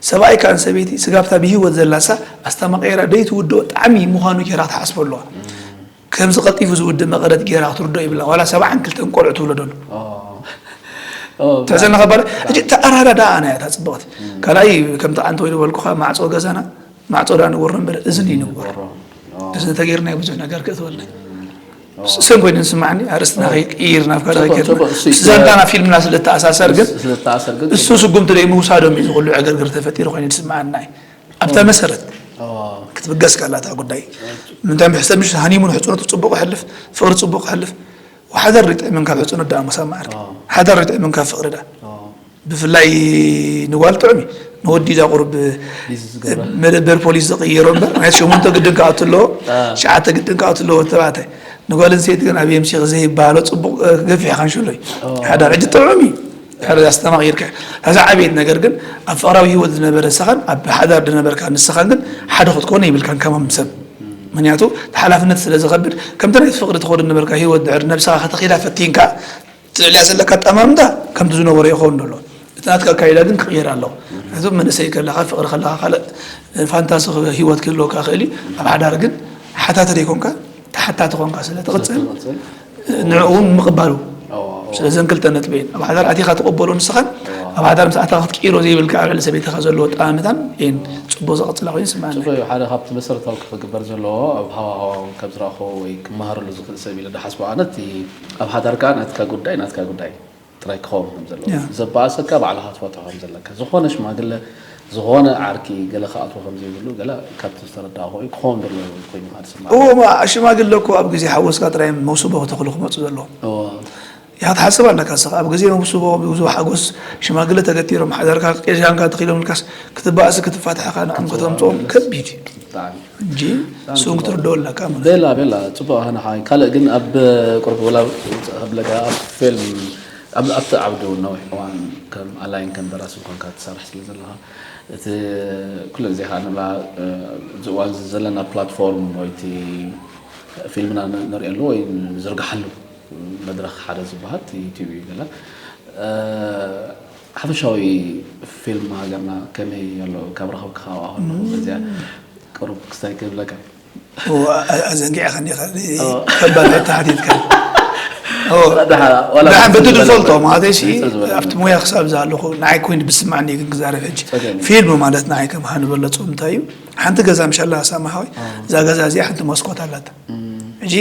ሰብኣይ ከኣ ሰበይቲ ስጋብ እታ ብህይወት ዘላሳ ኣስታ መቐየራ ደይትውድኦ ጣዕሚ ምዃኑ ጌራ ክትሓስቦ ኣለዋ ከምዚ ቀልጢፉ ዝውድእ መቐረት ጌራ ክትርዶ ይብላ ዋላ ሰብዓን ክልተን ቆልዑ ትውለደሉ ትሕዘና ከባለ ሕጂ ተኣራዳዳ ኣና እያ እታ ፅብቕቲ ካልኣይ ከምቲ ኣንተ ወይ ዝበልኩኻ ማዕፆ ገዛና ማዕጾ ዳ ንጎሮ እምበር እዝኒ ይንጎር። እዝኒ ተገይሩ ናይ ብዙሕ ነገር ክእትወልና እዩ። ስሰን ኮይኑ ንስማዕኒ ኣርእስትና ከይቅይር ናብ ካልእ ከይርና ስዛንታና ፊልምና ስለ ተኣሳሰር ግን እሱ ስጉምቲ ደይ ምውሳዶም እዩ ዝኩሉ ዕግርግር ተፈጢሩ ኮይኑ ዝስማዓና እዩ። ኣብታ መሰረት ክትብገስ ካላታ ጉዳይ ምንታይ ምሕሰብ ምሽ ሃኒሙን ሕጽኖቱ ጽቡቕ ክሕልፍ ፍቕሪ ጽቡቕ ክሕልፍ ሓደር ሪጥዕምን ካብ ሕጽኖት ደኣ መሳማዕርኪ ሓደር ሪጥዕምን ካብ ፍቕሪ ደኣ ብፍላይ ንጓል ጥዑም እዩ ንወዲ ኢዛ ቁሩብ መደበር ፖሊስ ዝቕየሮ እምበር ናይ ሸሞንተ ግድን ክኣቱ ኣለዎ ትሽዓተ ግድን ክኣቱ ኣለዎ ተባዕታይ ንጓል ኣንስተይቲ ግን ኣብ ኤምሲ ዘይበሃሎ ፅቡቕ ገፊሕ ካንሽሎ እዩ ሓዳር ሕጂ ጥዑም እዩ ድሕሪ ኣስተማቒርካ እታ ዝዓበየት ነገር ግን ኣብ ፍቕራዊ ህይወት ዝነበረ ንስኻን ኣብ ሓዳር ዝነበርካ ንስኻን ግን ሓደ ክትኮነ ይብልካን ከማም ሰብ ምክንያቱ እቲ ሓላፍነት ስለ ዝኸብድ፣ ከምቲ ናይ ፍቕሪ ትኸዱ ነበርካ ህይወት ድሕር ነብስኻ ከተኺዳ ፈቲንካ፣ እቲ ልዕሊያ ዘለካ ኣጠማምታ ከምቲ ዝነበሮ ይኸውን ዘሎ። እቲ ናትካ ኣካይዳ ግን ክቕየር ኣለዎ። ምክንያቱ መንእሰይ ከለኻ፣ ፍቕሪ ከለኻ፣ ካልእ ፋንታሲ ህይወት ክህልወካ ይኽእል እዩ። ኣብ ሓዳር ግን ሓታቲ ዘይኮንካ፣ ተሓታቲ ኮንካ ስለ ትቕጽል፣ ንዕኡ እውን ምቕባሉ። ስለዘን ክልተ ነጥቢ እየን። ኣብ ሓዳር ኣቲኻ ትቕበሎ ንስኻን፣ ኣብ ሓዳር ምስ ኣታኻ ክትቅይሮ ዘይብልካ ኣብ ልዕሊ ሰበይትኻ ዘለዎ ኣጠማምታን እየን ጽቡቕ ዘቐጽላ ኮይኑ ይስምዓኒ። ጽቡቕ እዩ። ሓደ ካብቲ መሰረታዊ ክግበር ዘለዎ፣ ኣብ ሃዋህዋ እውን ከም ዝረኣኹ ወይ ክመሃረሉ ዝኽእል ሰብ ኢለ ዝሓስቦ ኣነ፣ እቲ ኣብ ሓዳርካ ናትካ ጉዳይ፣ ናትካ ጉዳይ ጥራይ ክኸውን ከም ዘለዎ። ያ። ዘበኣሰካ ባዕልኻ ትፈትሖ ከም ዘለካ። ዝኾነ ሽማግለ፣ ዝኾነ ዓርኪ ገለ ክኣትዎ ከም ዘይብሉ፣ ገለ ካብቲ ዝተረዳእኹ እዩ ክኸውን ዘለዎ ኮይኑ ከዓ ዝስምዓኒ። እዎ፣ እማ ሽማግለ እኮ ኣብ ግዜ ሓጎስካ ጥራይ መውስቦ ክተኽሉ ክመጹ ዘለዎም። እዎ። ኢኻ ትሓስብ ኣለካ ንስኻ። ኣብ ግዜ መውስቦ፣ ብዙሕ ሓጎስ ሽማግለ ተገቲሮም፣ ሓዳርካ ቄሻንካ ተኺሎም ኢልካስ ክትባእሲ ክትፋትሐኻ ንዕም ከተምጽኦም ከቢድ እዩ። ብጣዕሚ። እንጂ ብጣዕሚ ስውን ጽቡቕ። ክትርድኦ ኣለካ ማለት እዩ። ቤላ፣ ቤላ፣ ጽቡቕ ሃና ሓይ። ካልእ ግን ኣብ ቁሩብ ወላ ክብለካ፣ ኣብ ፊልም፣ ኣብ፣ ኣብቲ ዓውዲ እውን ነዊሕ እዋን ከም ኣላይን ከም ደራስን ኮንካ ትሰርሕ ስለ ዘለኻ፣ እቲ ኩሉ ግዜ ከኣ ንብላ፣ እ፣ እዚ እዋን እዚ ዘለና ፕላትፎርም ወይ እቲ ፊልምና ን-፣ ንርእየሉ ወይ ንዝርግሓሉ መድረኽ ሓደ ዝበሃል እቲ ዩቲዩብ እዩ ገለ። እ፣ ሓፈሻዊ ፊልም ሃገርና ከመይ ኣሎ? ካብ ረኸብካ ካብኣ ከለኹ እም። በዚኣ ቅሩብ ክስታይ ክብለካ። እዎ፣ ኣ-፣ ኣዘንጊዕኻኒ ኢኻ። ኦ። ከባድ ሕቶ ሓቲትካ። እዎ። ደሓ-፣ ዋላ ደሓን ብስም በቲ ዝበለ ድፎልቶ እምበር። ማለተይ ሲ፣ ብስም ዝበለ ኣብቲ እምበር። ሞያ ክሳብ ዝሃለኹ ንዓይ ኮይኑ ብስማዕኒ ግን ክዛረብ ሕጂ። ጸገም የለን። ፊልም ማለት ንዓይ ከም ሃኒ በለጾ እንታይ እዩ? ሓንቲ ገዛ ምሻላ ሳማ ሓወይ፣ ኦ። እዛ ገዛ እዚኣ ሓንቲ መስኮት ኣላታ። እም። ሕጂ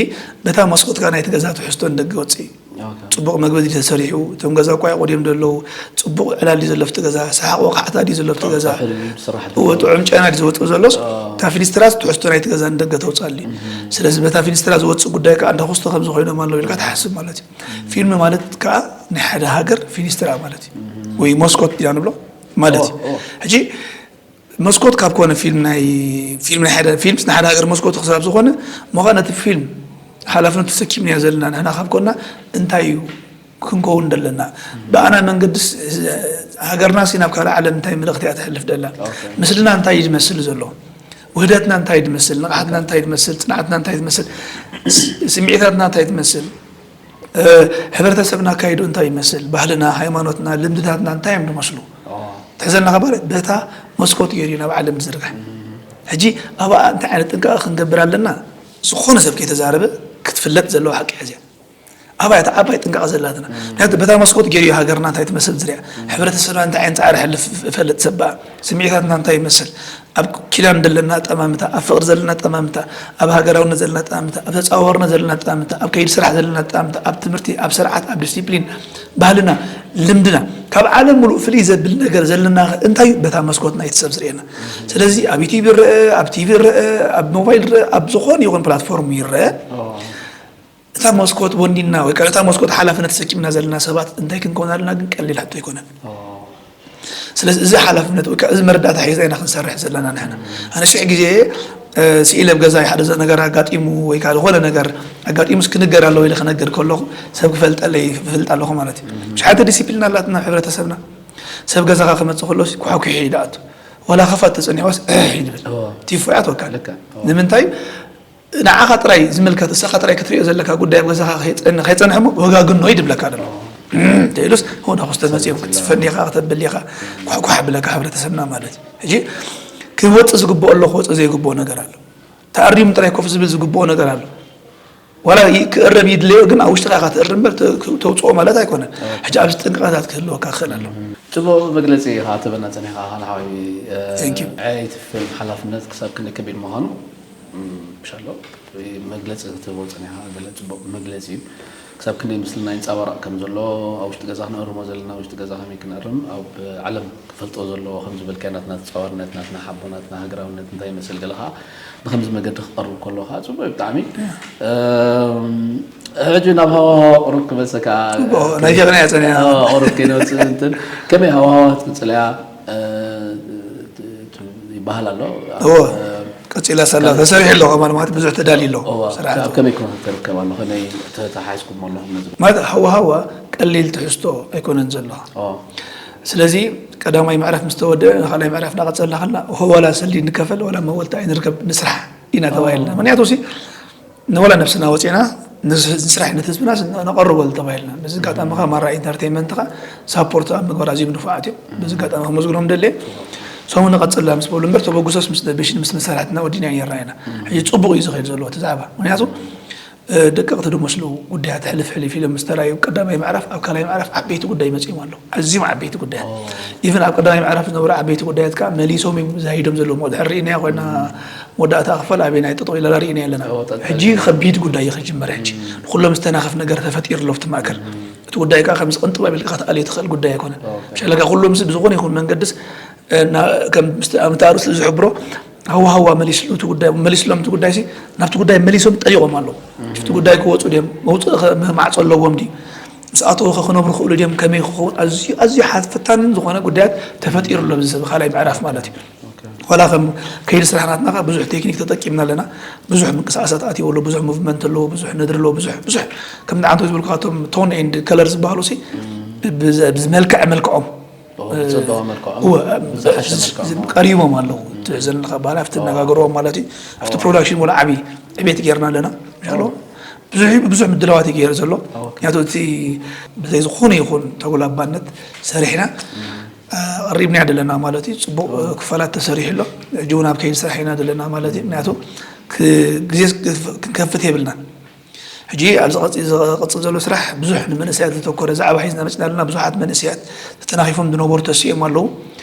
በታ መስኮት ከኣ ናይቲ ገዛ ትሕዝቶ ንደገ ወጽእ እዩ። ኦኬ። ጽቡቕ መግቢ ድዩ ተሰሪሑ? እቶም ገዛ እኳ ይቖድዮም ደለዉ። ጽቡቕ ዕላል ድዩ ዘሎ ኣብቲ ገዛ? ሰሓቕ ወቃዕታ ድዩ ዘሎ ኣብቲ ገዛ? ጥዑም ስራሕ ድዩ እዎ፣ ዘሎ? ጥዑም ጨና ድዩ ዝወጽእ ዘሎስ? ኦ። እታ ፊኒስትራስ ትሕዝቶ ናይቲ ገዛ ንደገ ተውጽኣሉ እዩ። እም። ስለዚ በታ ፊኒስትራ ዝወጽእ ጉዳይ ከኣ እንዳ ኩስቶ ከምዚ ኮይኖም ኣለዉ ኢልካ ትሓስብ ማለት እዩ። እም። ፊልም ማለት ከኣ ናይ ሓደ ሃገር ፊኒስትራ ማለት እዩ። እም። ወይ መስኮት ዲና ንብሎ ማለት ኦ፣ እዩ። ኦ። ሕጂ መስኮት ካብ ኮነ ፊልም ናይ፣ ፊልም ናይ ሓደ፣ ፊልምስ ናይ ሓደ ሃገር መስኮት ክሳብ ዝኾነ፣ እሞ ኸኣ ነቲ ፊልም ሓላፍነቱ ተሰኪምናዮ ዘለና ንሕና ካብ ኮና እንታይ እዩ ክንከውን ደለና? ብኣና መንገድስ ሃገርናስ ናብ ካልእ ዓለም እንታይ መልእኽቲ እያ ተሕልፍ ደላ? ኦኬ። ምስልና እንታይ እዩ ዝመስል ዘሎ? ውህደትና እንታይ እዩ ዝመስል? ንቕሓትና እንታይ እዩ ዝመስል? ጽንዓትና እንታይ እዩ ዝመስል? ስ-፣ ስምዒታትና እንታይ እዩ ዝመስል? እ፣ ሕብረተሰብና ኣካይዶ እንታይ ይመስል? ባህልና፣ ሃይማኖትና፣ ልምድታትና እንታይ እዮም ዝመስሉ? ኦ። ትሕዘልና ከባሪ በታ መስኮት ገይሩ እዩ ናብ ዓለም ዝዝርጋሕ። እም። ሕጂ ኣብኣ እንታይ ዓይነት ጥንቃቐ ክንገብር ኣለና? ዝኾነ ሰብ ከይተዛረበ ክትፍለጥ ዘለዋ ሓቂ እያ እዚኣ። ኣብኣ እታ ዓባይ ጥንቃቐ ዘላትና። እም። ምክንያቱ በታ መስኮት ገይሩ እዩ ሃገርና እንታይ ትመስል ዝሪኣ። እም። ሕብረተሰብና እንታይ ዓይነት ጻዕሪ ሕልፍ እፈልጥ ሰብ በኣ። ስምዒታትና እንታይ ይመስል? ኣብ ኪዳን ዘለና ኣጠማምታ፣ ኣብ ፍቕሪ ዘለና ኣጠማምታ፣ ኣብ ሃገራውነት ዘለና ኣጠማምታ፣ ኣብ ተጻዋርነት ዘለና ኣጠማምታ፣ ኣብ ከይዲ ስራሕ ዘለና ኣጠማምታ፣ ኣብ ትምህርቲ፣ ኣብ ስርዓት፣ ኣብ ዲሲፕሊን፣ ባህልና፣ ልምድና፣ ካብ ዓለም ሙሉእ ፍልይ ዘብል ነገር ዘለናኸ እንታይ እዩ? በታ መስኮት ናይቲ ሰብ ዝርእየና። ስለዚ ኣብ ዩቲዩብ ይረአ፣ ኣብ ቲቪ ይረአ፣ ኣብ ሞባይል ይረአ፣ ኣብ ዝኾነ ይኹን ፕላትፎርም ይረአ። ኦ። እታ መስኮት ወኒና ወይ ከኣ እታ መስኮት ሓላፍነት ተሰኪምና ዘለና ሰባት እንታይ ክንከውን ኣለና ግን ቀሊል ሕቶ ኣይኮነን። ኦ። ስለዚ እዚ ሓላፍነት ወይ ከኣ እዚ መረዳእታ ሒዝና ኢና ክንሰርሕ ዘለና ንሕና። ኣነ ሽሕ ግዜ፣ እ፣ ስኢለ ኣብ ገዛይ ሓደ ዘ-፣ ነገር ኣጋጢሙ ወይ ከኣ ዝኾነ ነገር ኣጋጢሙስ ክንገር ኣለዎ ኢለ ክነግር ከለኹ ሰብ ክፈልጠለይ ይፈልጥ ኣለኹ ማለት እዩ። እም። ሽሓተ ዲሲፕሊን ኣላትና ኣብ ሕብረተሰብና። ሰብ ገዛኻ ክመጽእ ከሎስ ኳሕኲሒ እዩ ዝኣቱ። ዋላ ክፋት ተጸኒሕዋስ እሕ እዩ ዝብል። ኦ። ቲፎ እያ ትወካል። ልክዕ። ኦ። ንምንታይ? ንዓኻ ጥራይ ዝምልከት፣ ንስኻ ጥራይ ክትሪኦ ዘለካ ጉዳይ ኣብ ገዛኻ ከይጸን-፣ ከይጸንሕ እሞ ወጋግኖ እዩ ድብለካ ደሎ። እንተ ኢሉስ፣ ሆና ኩስተ መጺኦም ክትስፈኒ ኢኻ፣ ክተብል ኢኻ፣ ኳሕኳሕ ብለካ ሕብረተሰብና ማለት እዩ። ሕጂ ክወጽእ ዝግብኦ ኣሎ፣ ክወጽእ ዘይግብኦ ነገር ኣሎ። ተኣሪሙ ጥራይ ኮፍ ዝብል ዝግብኦ ነገር ኣሎ። ዋላ ይ-፣ ክእረም ይድለዮ፣ ግን ኣብ ውሽጥኻ ኢኻ ትእርም እምበር ተ-፣ ተውጽኦ ማለት ኣይኮነን። ኦኬ። ሕጂ ኣብዚ ጥንቃቐታት ክህልወካ ክኽእል ኣለዎ። ጽቡቕ መግለጺ ኢኻ ትበና ጸኒሕካ፣ ካን ሓወይ፣ እ፣ Thank you። ዕያይቲ ፊልም ሓላፍነት ክሳብ ክንደይ ከቢድ ምዃኑ፣ እም፣ ምሻሎ መግለጺ ክትህቦ ጸኒሕካ፣ ገለ ጽቡቕ መግለጺ እዩ። ክሳብ ክንደይ ምስልና ይንጸባረቕ ከም ዘሎ፣ ኣብ ውሽጢ ገዛ ክንእርሞ ዘለና፣ ውሽጢ ገዛ ከመይ ክንእርም፣ ኣብ ዓለም ክፈልጦ ዘለዎ ከም ዝበልካዮ፣ ናትና ተጻዋርነት፣ ናትና ሓቦ፣ ናትና ሃገራውነት እንታይ ይመስል፣ ገለ ኸኣ ብኸምዚ መገዲ ክቐርብ ከሎ ኸኣ ጽቡቕ እዩ ብጣዕሚ። እም፣ ሕጂ ናብ ሃዋህዋ ቁሩብ ክመልሰካ። ጽቡቕ፣ ናይ ጀግና እያ ጸኒሓ። ኣዎ፣ ቁሩብ ከይንወጽእ እንትን፣ ከመይ ሃዋህዋ ትቅጽል እያ? እ፣ ት-፣ ት-፣ ይበሃል ኣሎ። እዎ፣ እ፣ ቀጺላ ሳላ ከም ተሰሪሑ ኣሎ፣ ከማን ማለት ብዙሕ ተዳልዩ ኣሎ። እዎ፣ ስርዓት። ኣብ ከመይ ኩነታት ትርከብ ኣሎ? ከመይ ተ-፣ ተሓሒዝኩሞ ኣለኹም ነዚ? ማለት ሃዋሃዋ ቀሊል ትሕዝቶ ኣይኮነን ዘለዋ። እዎ። ስለዚ ቀዳማይ ምዕራፍ ምስ ተወደአ፣ ንኻልኣይ ምዕራፍ እናቐጸልና ከለና፣ ዋላ ሰልዲ ንከፈል፣ ዋላ መወልታ ኣይንርከብ፣ ንስራሕ። ኢና ተባሂልና። ምክንያቱ ሲ ንወላ ነብስና ወፂና ንስ- ንስራሕ ነት ህዝብና ስ- ነቐርበሉ ተባሂልና። በዚ ኣጋጣሚ ኸ ማራ ኢንተርቴንመንት ኸ ሳፖርት ኣብ ምግባር ኣዝዮም ንፉዓት እዮም። በዚ ኣጋጣሚ ከመስግኖም ደልየ። ሰሙን ንቐፅላ ምስ በሉ እምበር ተበግሶስ ምስ ደብሽን ምስ መሳርሕትና ወዲና ነርና ኢና። ሕጂ ፅቡቕ እዩ ዝኸይድ ዘሎ እቲ ዛዕባ። ምክንያቱ ደቀቕቲ ዝመስሉ ጉዳያት ሕልፍ ሕልፍ ኢሎም ምስ ተራእዩ ቀዳማይ ምዕራፍ ኣብ ካልኣይ ምዕራፍ ዓበይቲ ጉዳይ መፂኦም ኣለዉ። ኣዝዮም ዓበይቲ ጉዳያት ኢቨን ኣብ ቀዳማይ ምዕራፍ ዝነበሩ ዓበይቲ ጉዳያት ከዓ መሊሶም እዮም ዛይዶም ዘለዉ። ድሕር ርኢናዮ ኮይና መወዳእታ ክፋል ኣበይ ናይ ጠጠው ኢላላ ርኢና ኣለና። ሕጂ ከቢድ ጉዳይ እዩ ክጅመር። ሕጂ ንኩሎም ዝተናኸፍ ነገር ተፈጢሩ ኣሎ ኣብቲ ማእከል። እቲ ጉዳይ ከዓ ከምዚ ቅንጥብ ኣቢልካ ክትኣልዮ ትኽእል ጉዳይ ኣይኮነን። ሸለካ ኩሎም ሲ ብዝኾነ ይኹን መንገድስ ከም ምስቲ ኣምታሩ ስለ ዝሕብሮ ሃዋ ሃዋ መሊስሉ እቲ ጉዳይ መሊስሎም እቲ ጉዳይ ሲ ናብቲ ጉዳይ መሊሶም ጠሊቖም ኣለዉ። እቲ ጉዳይ ክወፁ ድዮም መውፅእ ማዕፆ ኣለዎም ድዩ? ምስ ኣተዉ ክነብሩ ክእሉ ድዮም ከመይ ክኸውን ኣዝዩ ኣዝዩ ሓፈታንን ዝኾነ ጉዳያት ተፈጢሩ ኣሎ። ብዚ ሰብ ካልኣይ ምዕራፍ ማለት እዩ። ዋላ ከም ከይዲ ስራሕ ናትና ብዙሕ ቴክኒክ ተጠቂምና ኣለና። ብዙሕ ምንቅስቃሳት ኣትዎ ኣሎ፣ ብዙሕ ሙቭመንት ኣለዎ፣ ብዙሕ ነድሪ ኣለዎ፣ ብዙሕ ብዙሕ ከም ንዓንቶ ዝብልካ እቶም ቶን ኤንድ ከለር ዝበሃሉ ሲ ብዝመልክዐ መልክዖም ብፅቡቅ መልክዖም እወ፣ ብዝሓሸ መልክዖም ቀሪቦም ኣለዉ። እቲ ዘንልካ ባህል ኣብቲ ነጋገርዎም ማለት እዩ። ኣብቲ ፕሮዳክሽን ወላ ዓብዪ ዕቤት ጌርና ኣለና። ምሻሎ ብዙሕ ብዙሕ ምድላዋት ይገይር ዘሎ። ምክንያቱ እቲ ብዘይ ዝኾነ ይኹን ተጎላባነት ሰሪሕና ቀሪብና ዘለና ማለት እዩ። ፅቡቕ ክፋላት ተሰሪሑ ኣሎ። ሕጂ እውን ኣብ ከይዲ ስራሕ ኢና ዘለና ማለት እዩ። ምክንያቱ ግዜ ክንከፍት የብልናን። ሕጂ ኣብ ዝቐፅል ዘሎ ስራሕ ብዙሕ ንመንእሰያት ዘተኮረ ዛዕባ ሒዝና መፅና ኣለና። ብዙሓት መንእሰያት ተተናኺፎም ዝነበሩ ተሲኦም ኣለዉ።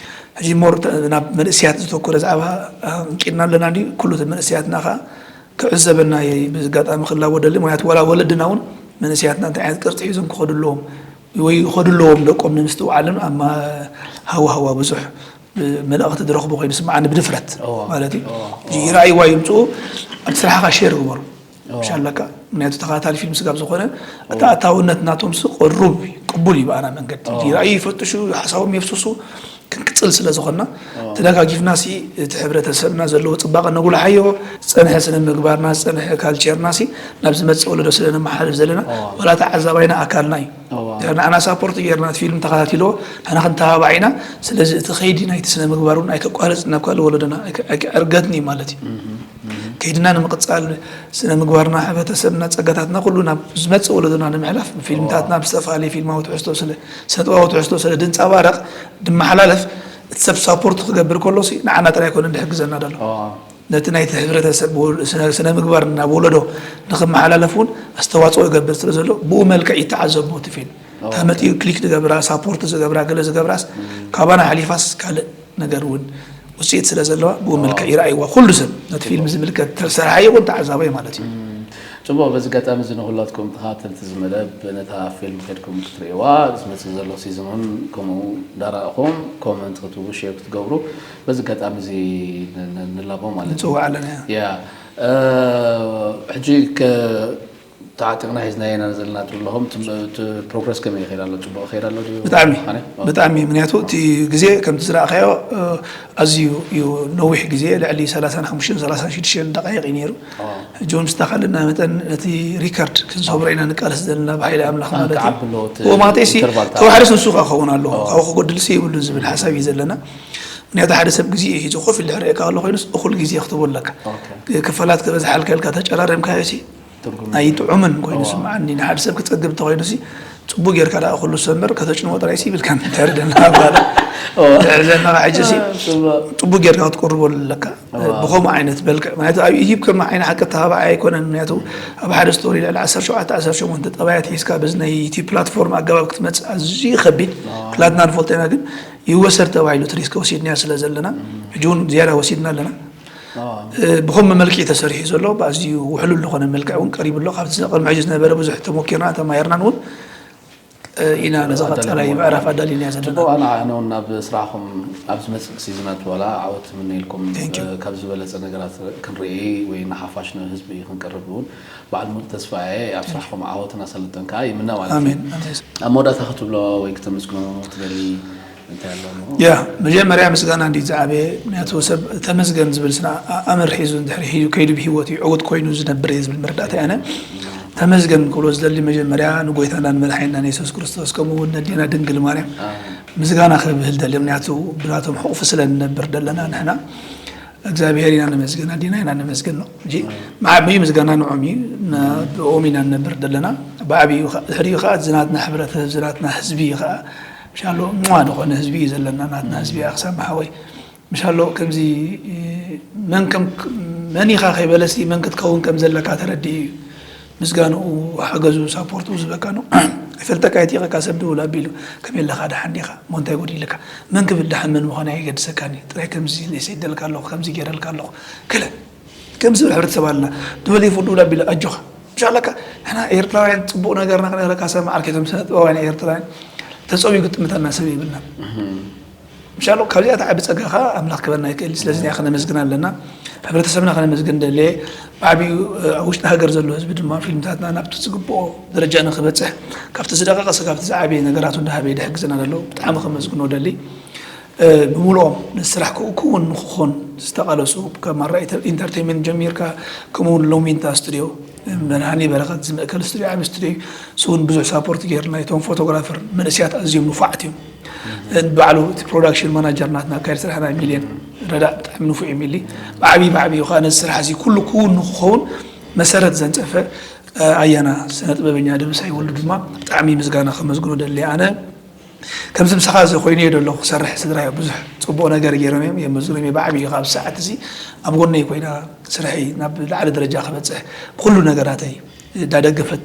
ሕጂ ሞር ናብ መንእሰያት ዘተኮረ ዛዕባ ኣምቂድና ኣለና። እንዲ ኩሉ መንእሰያትና ከዓ ክዕዘበና ብዝጋጣሚ ክላቦ ደሊ። ምክንያቱ ዋላ ወለድና እውን መንእሰያትና እንታይ ዓይነት ቅርፂ ሒዞም ክኸዱ ኣለዎም ወይ ይኸዱ ኣለዎም ደቆም ንምስትውዓልን ኣብ ሃዋሃዋ ብዙሕ መልእኽቲ ዝረኽቡ ኮይኑ ስምዓኒ ብድፍረት ማለት እዩ። ይረኣይዋ ይምፅኡ ኣብቲ ስራሕኻ ሼር ግበሩ ሻለካ ምክንያቱ ተኸታታሊ ፊልም ስጋብ ዝኾነ እቲ ኣታውነት ናቶም ስ ቅሩብ ቅቡል እዩ ብኣና መንገዲ ይረኣዩ ይፈትሹ ሓሳቦም የፍስሱ ክንቅፅል ስለ ዝኾንና ተደጋጊፍና ሲ እቲ ሕብረተሰብና ዘለዎ ፅባቐ ነጉልሓዮ ዝፀንሐ ስነ ምግባርና ዝፀንሐ ካልቸርና ሲ ናብ ዝመፅእ ወለዶ ስለ ነመሓልፍ ዘለና ዋላ ተዓዛባይና ኣካልና እዩ ድሕሪ ንዓና ሳፖርት ጌርና እቲ ፊልም ተኸታቲልዎ ንሕና ክንተባባዕ ኢና ስለዚ እቲ ኸይዲ ናይቲ ስነ ምግባር እውን ኣይከቋርፅን ናብ ካልእ ወለዶና ኣይክዕርገትን እዩ ማለት እዩ ከይድና ንምቕፃል ስነ ምግባርና ሕብረተሰብና ፀጋታትና ኩሉ ናብ ዝመፅእ ወለዶና ንምሕላፍ ብፊልምታትና ብዝተፈላለየ ፊልማዊ ትሕዝቶ ስለ ስነጥበባዊ ትሕዝቶ ስለ ድንፀባረቕ ድመሓላለፍ እቲ ሰብ ሳፖርት ክገብር ከሎ ንዓና ጥራይ ኣይኮነን ድሕግዘና ደሎ ነቲ ናይቲ ሕብረተሰብ ስነ ምግባር ናብ ወለዶ ንክመሓላለፍ እውን ኣስተዋፅኦ ይገብር ስለ ዘሎ ብኡ መልክዕ ይተዓዘቦ እቲ ፊልም እታ መፂኡ ክሊክ ዝገብራ ሳፖርት ዝገብራ ገለ ዝገብራስ ካባና ሓሊፋስ ካልእ ነገር እውን ውፅኢት ስለ ዘለዋ ብኡ መልክዕ ይረኣይዋ ኩሉ ሰብ ነቲ ፊልም ዝምልከት ተሰርሓ ይኹን ተዓዛባይ ማለት እዩ ፅቡቅ በዚ ኣጋጣሚ እዚ ንኩላትኩም ተኸታተልቲ ዝመደብ ነታ ፊልም ከድኩም ክትርእይዋ ዝመፅእ ዘሎ ሲዝን እውን ከምኡ እንዳረኣኹም ኮመንት ክትህቡ ሼር ክትገብሩ በዚ ኣጋጣሚ እዚ ንላቦ ማለት እዩ ንፅውዕ ኣለና እያ ያ ሕጂ ተዓጢቕና ሒዝናዮ ኢና ዘለና ትብልኹም ፕሮግረስ ከመይ ይኸይድ ኣሎ ፅቡቅ ይኸይድ ኣሎ ድዩ ብጣዕሚ ብጣዕሚ ምክንያቱ እቲ ግዜ ከምቲ ዝረእኻዮ ኣዝዩ እዩ ነዊሕ ግዜ ልዕሊ ሰላሳን ሓሙሽተን ሰላሳን ሽዱሽተን ደቃይቕ እዩ ነይሩ ሕጂ እውን ምስ ተኻለና መጠን ነቲ ሪከርድ ክንሰብሮ ኢና ንቃለስ ዘለና ብሓይሊ ኣምላኽ ማለት እዩ ማተሲ ተባሕርስ ንሱ ከዓ ክኸውን ኣለዎ ካብኡ ክጎድልሲ የብሉን ዝብል ሓሳብ እዩ ዘለና ምክንያቱ ሓደ ሰብ ግዜ እዩ ሒዙ ኮፍ ኢሉ ድሕሪእካ ከሎ ኮይኑስ እኹል ግዜ ክትቦ ኣለካ ክፋላት ክበዝሓልካ ኢልካ ተጨራረምካዮ ሲ ኣይጥዑምን ኮይኑ ስምዓኒ ንሓደ ሰብ ክፀግብ ተኮይኑ ሲ ፅቡቅ ጌርካ ደኣ ኩሉ ሰምር ከተጭንዎ ጥራይ ሲ ይብልካ ተርደና ባለ ተርደና ሕጂ ሲ ፅቡቅ ጌርካ ክትቆርቦ ኣለካ ብኸምኡ ዓይነት በልክዕ ምክንያቱ ኣብ ዩቲብ ከም ዓይነ ሓቂ ተባባዓይ ኣይኮነን ምክንያቱ ኣብ ሓደ ስቶሪ ልዕሊ ዓሰርተ ሸውዓተ ዓሰርተ ሸሞንተ ጠባያት ሒዝካ በዚ ናይ ዩቲብ ፕላትፎርም ኣገባብ ክትመፅእ ኣዝዩ ከቢድ ክላትና ንፈልጦ ኢና ግን ይወሰድ ተባሂሉ እቲ ሪስክ ወሲድናዮ ስለ ዘለና ሕጂ እውን ዝያዳ ወሲድና ኣለና ብኸም መልክዕ ተሰሪሑ ዘሎ ብኣዝዩ ውሕሉል ዝኾነ መልክዕ እውን ቀሪቡ ኣሎ ካብቲ ቅድሚ ሕጂ ዝነበረ ብዙሕ ተሞኪርና ተማሂርናን እውን ኢና ነዚ ቀፃላይ ምዕራፍ ኣዳሊና ዘለና ኣነ እውን ናብ ስራሕኩም ኣብ ዝመፅእ ሲዝናት ዋላ ዓወት ትምነየልኩም ካብ ዝበለፀ ነገራት ክንርኢ ወይ ንሓፋሽ ንህዝቢ ክንቀርብ እውን በዓል ሙሉእ ተስፋ እየ ኣብ ስራሕኩም ዓወትን ኣሳልጦን ከዓ ይምነ ማለት እዩ ኣብ መወዳእታ ክትብሎ ወይ ክተመስግኖ ትደሊ እንታይ ኣሎ ያ መጀመርያ ምስጋና እንዲ ዝዓበየ ምክንያቱ ሰብ ተመስገን ዝብል ስና ኣምር ሒዙ እንድሕሪ ሒዙ ከይዱ ብሂወት እዩ ዕውት ኮይኑ ዝነብር እየ ዝብል መረዳእታ ያነ ተመስገን ክብሎ ዝደሊ መጀመርያ ንጎይታናን መድሓኒናን የሱስ ክርስቶስ ከምኡ እውን ነዴና ድንግል ማርያም ምስጋና ክብህል ደሊ ምክንያቱ ብናቶም ሕቑፊ ስለ ንነብር ደለና ንሕና እግዚኣብሔር ኢና ነመስግን፣ ኣዴና ኢና ነመስግን ነው እንጂ ብዓብዩ ምስጋና ንዖም እዩ። ብኦም ኢና ንነብር ዘለና። ብዓብዩ ድሕሪኡ ከዓ ዝናትና ሕብረተሰብ ዝናትና ህዝቢ ከዓ ምሻሎ ማ ዝኾነ ህዝቢ እዩ ዘለና። ናትና ህዝቢ ኣክሳም ሓወይ ምሻሎ ከምዚ መን ከም መን ኢኻ ከይበለሲ መን ክትከውን ከም ዘለካ ተረዲኡ እዩ። ምስጋንኡ ሓገዙ ሳፖርቱ ዝበካ ነው። ይፈልጠካ ይጢቐካ ሰብ ድውል ኣቢሉ ከመይ ኣለኻ ደሓን ዲኻ እሞ እንታይ ጎዲልካ መን ክብል ደሓን መን ምዃን ኣይገድሰካን እዩ። ጥራይ ከምዚ ሰይደልካ ኣለኹ ከምዚ ገይረልካ ኣለኹ ክለ ከም ዝብል ሕብረተሰብ ኣለና። ድበል ይፉ ድውል ኣቢሉ ኣጆኻ ምሻለካ ሕና ኤርትራውያን ፅቡቕ ነገርና ክነግረካ ሰብ መዓርከቶም ስነ ጥበባውያን ኤርትራውያን ተፀብዩ ግጥምተና ሰብ ይብልና ምሻሎ ካብዚኣ ትዓቢ ፀጋ ከዓ ኣምላኽ ክበና ይክእል። ስለዚ እዚኣ ከነመስግን ኣለና። ሕብረተሰብና ከነመስግን ደለየ። ብዓብዩ ኣብ ውሽጢ ሃገር ዘሎ ህዝቢ ድማ ፊልምታትና ናብቲ ዝግብኦ ደረጃ ንክበፅሕ ካብቲ ዝደቀቀ ስጋብ ዝዓበየ ነገራቱ እንዳሃበ ይድሕግዘና ዘሎ ብጣዕሚ ከመስግኖ ደሊ። ብምሉኦም ንስራሕ ክው ክውን ንክኾን ዝተቃለሱ ካብ ማራ ኢንተርቴንመንት ጀሚርካ ከምኡውን ሎሚንታ ስቱዲዮ መድሃኒ በረኸት ዝምእከል ስቱዲዮ ዓብ ስቱዲዮ ስውን ብዙሕ ሳፖርት ገይርና እቶም ፎቶግራፈር መንእስያት ኣዝዮም ንፉዓት እዮም። ባዕሉ እቲ ፕሮዳክሽን ማናጀር ናትና ኣካየድ ስራሕ ናይ ሚልዮን ረዳእ ብጣዕሚ ንፉዕ እዩ ሚሊ ብዓብዪ ብዓብዪ ከዓ ነዚ ስራሕ እዚ ኩሉ ክውን ንክኸውን መሰረት ዘንፀፈ ኣያና ስነ ጥበበኛ ደብሳይ ወልዱ ድማ ብጣዕሚ ምስጋና ከመስግኖ ደሊ ኣነ ከምዚ ምሳኻ እዚ ኮይኑ እየ ደሎ ክሰርሕ ስድራ ብዙሕ ፅቡቅ ነገር ገይሮም እዮም የመስግኖም እየ ብዓብዪ ካብ ሰዓት እዚ ኣብ ጎነይ ኮይና ስርሐይ ናብ ላዕሊ ደረጃ ክበፅሕ ብኩሉ ነገራተይ እንዳደገፈት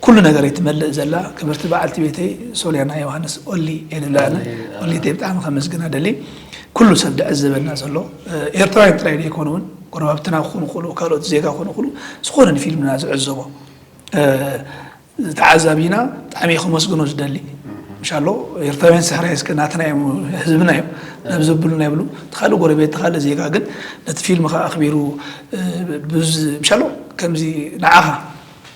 ኩሉ ነገረይ ትመልእ ዘላ ክብርቲ በዓልቲ ቤተይ ሶልያና ዮሃንስ ኦሊ እየ ዝብላ ኣነ። ኦሊተይ ብጣዕሚ ከመስግና ደሊ። ኩሉ ሰብ ዝዕዘበና ዘሎ ኤርትራውያን ጥራይ ዘይኮኑ እውን ጎረባብትና ክኾኑ ይኽእሉ ካልኦት ዜጋ ክኾኑ ይኽእሉ ዝኾነ ንፊልምና ዝዕዘቦ ተዓዛቢና ብጣዕሚ ከመስግኖ ዝደሊ ምሻሎ ኤርትራውያን ስሕራይ እስከ ናትና እዮም ህዝብና እዮም ናብ ዘብሉና ይብሉ እቲ ካልእ ጎረቤት እቲ ካልእ ዜጋ ግን ነቲ ፊልም ከዓ ኣኽቢሩ ምሻሎ ከምዚ ንዓኻ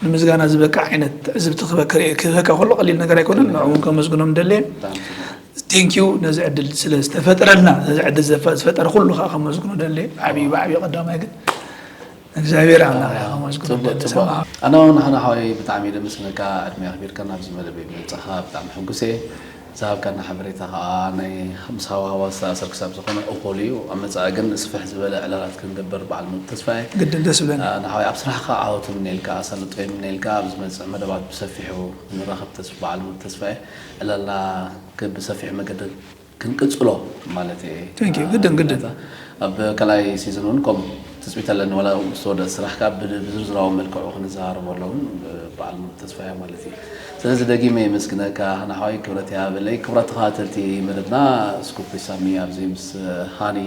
ንምስጋና ዝበቅዕ ዓይነት ትዕዝብቲ ክህበካ ከሎ ቀሊል ነገር ኣይኮነን። ንዕኡ እውን ከመስግኖም ደለየ። ቴንኪዩ ነዚ ዕድል ስለ ዝተፈጠረልና ነዚ ዕድል ዝፈጠረ ኩሉ ከዓ ከመስግኖ ደለየ። ብዓብዩ ብዓብዩ ቀዳማይ ግን እግዚኣብሔር ኣምላኽ እያ ከመስግኖ ደሊ። ኣነ እውን ንሓና ሓወይ ብጣዕሚ ደመስግነካ ዕድመ ኣኽቢርካ ናብዚ መደበይ ምምፃእኻ ብጣዕሚ ሕጉስ እየ። ዝሃብካና ሓበሬታ ከዓ ናይ ምስ ሃዋህዋ ዝተኣሰር ክሳብ ዝኾነ እኹል እዩ። ኣብ መፃኢ ግን ስፍሕ ዝበለ ዕላላት ክንገብር በዓል ሙሉእ ተስፋ እየ። ግድን ደስ ብለኒ። ንሓወይ ኣብ ስራሕካ ዓወት ይምነየልካ ኣሳልጦ ይምነየልካ ኣብ ዝመፅእ መደባት ብሰፊሑ ንራኸብ ተስፋ በዓል ሙሉእ ተስፋ እየ። ዕላልና ብሰፊሕ መገዲ ክንቅፅሎ ማለት እየ። ግድን ግድን ኣብ ካልኣይ ሲዝን እውን ከምኡ ትፅቢት ኣለኒ ዋላ ዝተወደአ ስራሕ ከዓ ብዝርዝራዊ መልክዑ ክንዘራረቦ ኣለውን በዓል ሙሉእ ተስፋ እያ ማለት እዩ። ስለዚ ደጊመ የመስግነካ ንሓዋይ ክብረት ይሃበለይ። ክቡራት ተኸታተልቲ መደብና ስኩፕ ሳሚ ኣብዚ ምስ ሃኒ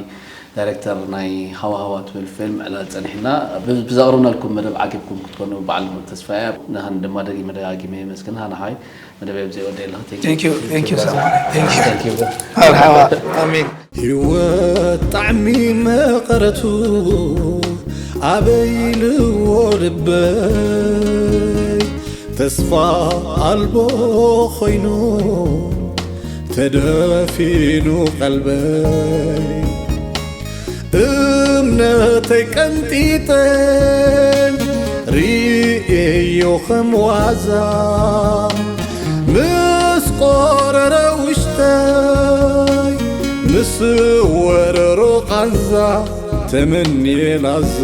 ዳይሬክተር ናይ ሃዋሃዋ ትብል ፊልም ዕላል ፀኒሕና ብዘቕርብናልኩም መደብ ዓጊብኩም ክትኮኑ በዓል ሙሉእ ተስፋ እያ። ንሃኒ ድማ ደጊመ ደጋጊመ የመስግንካ ንሓዋይ መደበይ ኣብዚ ወደ ኣለኹ። Thank you. Thank you so much. Thank you. Thank you. መርሓባ ኣሜን። ህይወት ጣዕሚ መቐረቱ ኣበይ ኢልዎ ልበይ ተስፋ ኣልቦ ኮይኑ ተደፊኑ ቀልበይ እምነተይ ቀንጢጠ ርእየዮ ከም ዋዛ ምስ ቆረረ ውሽጠይ ምስ ወረሮ ቃንዛ ተመንየ ላዛ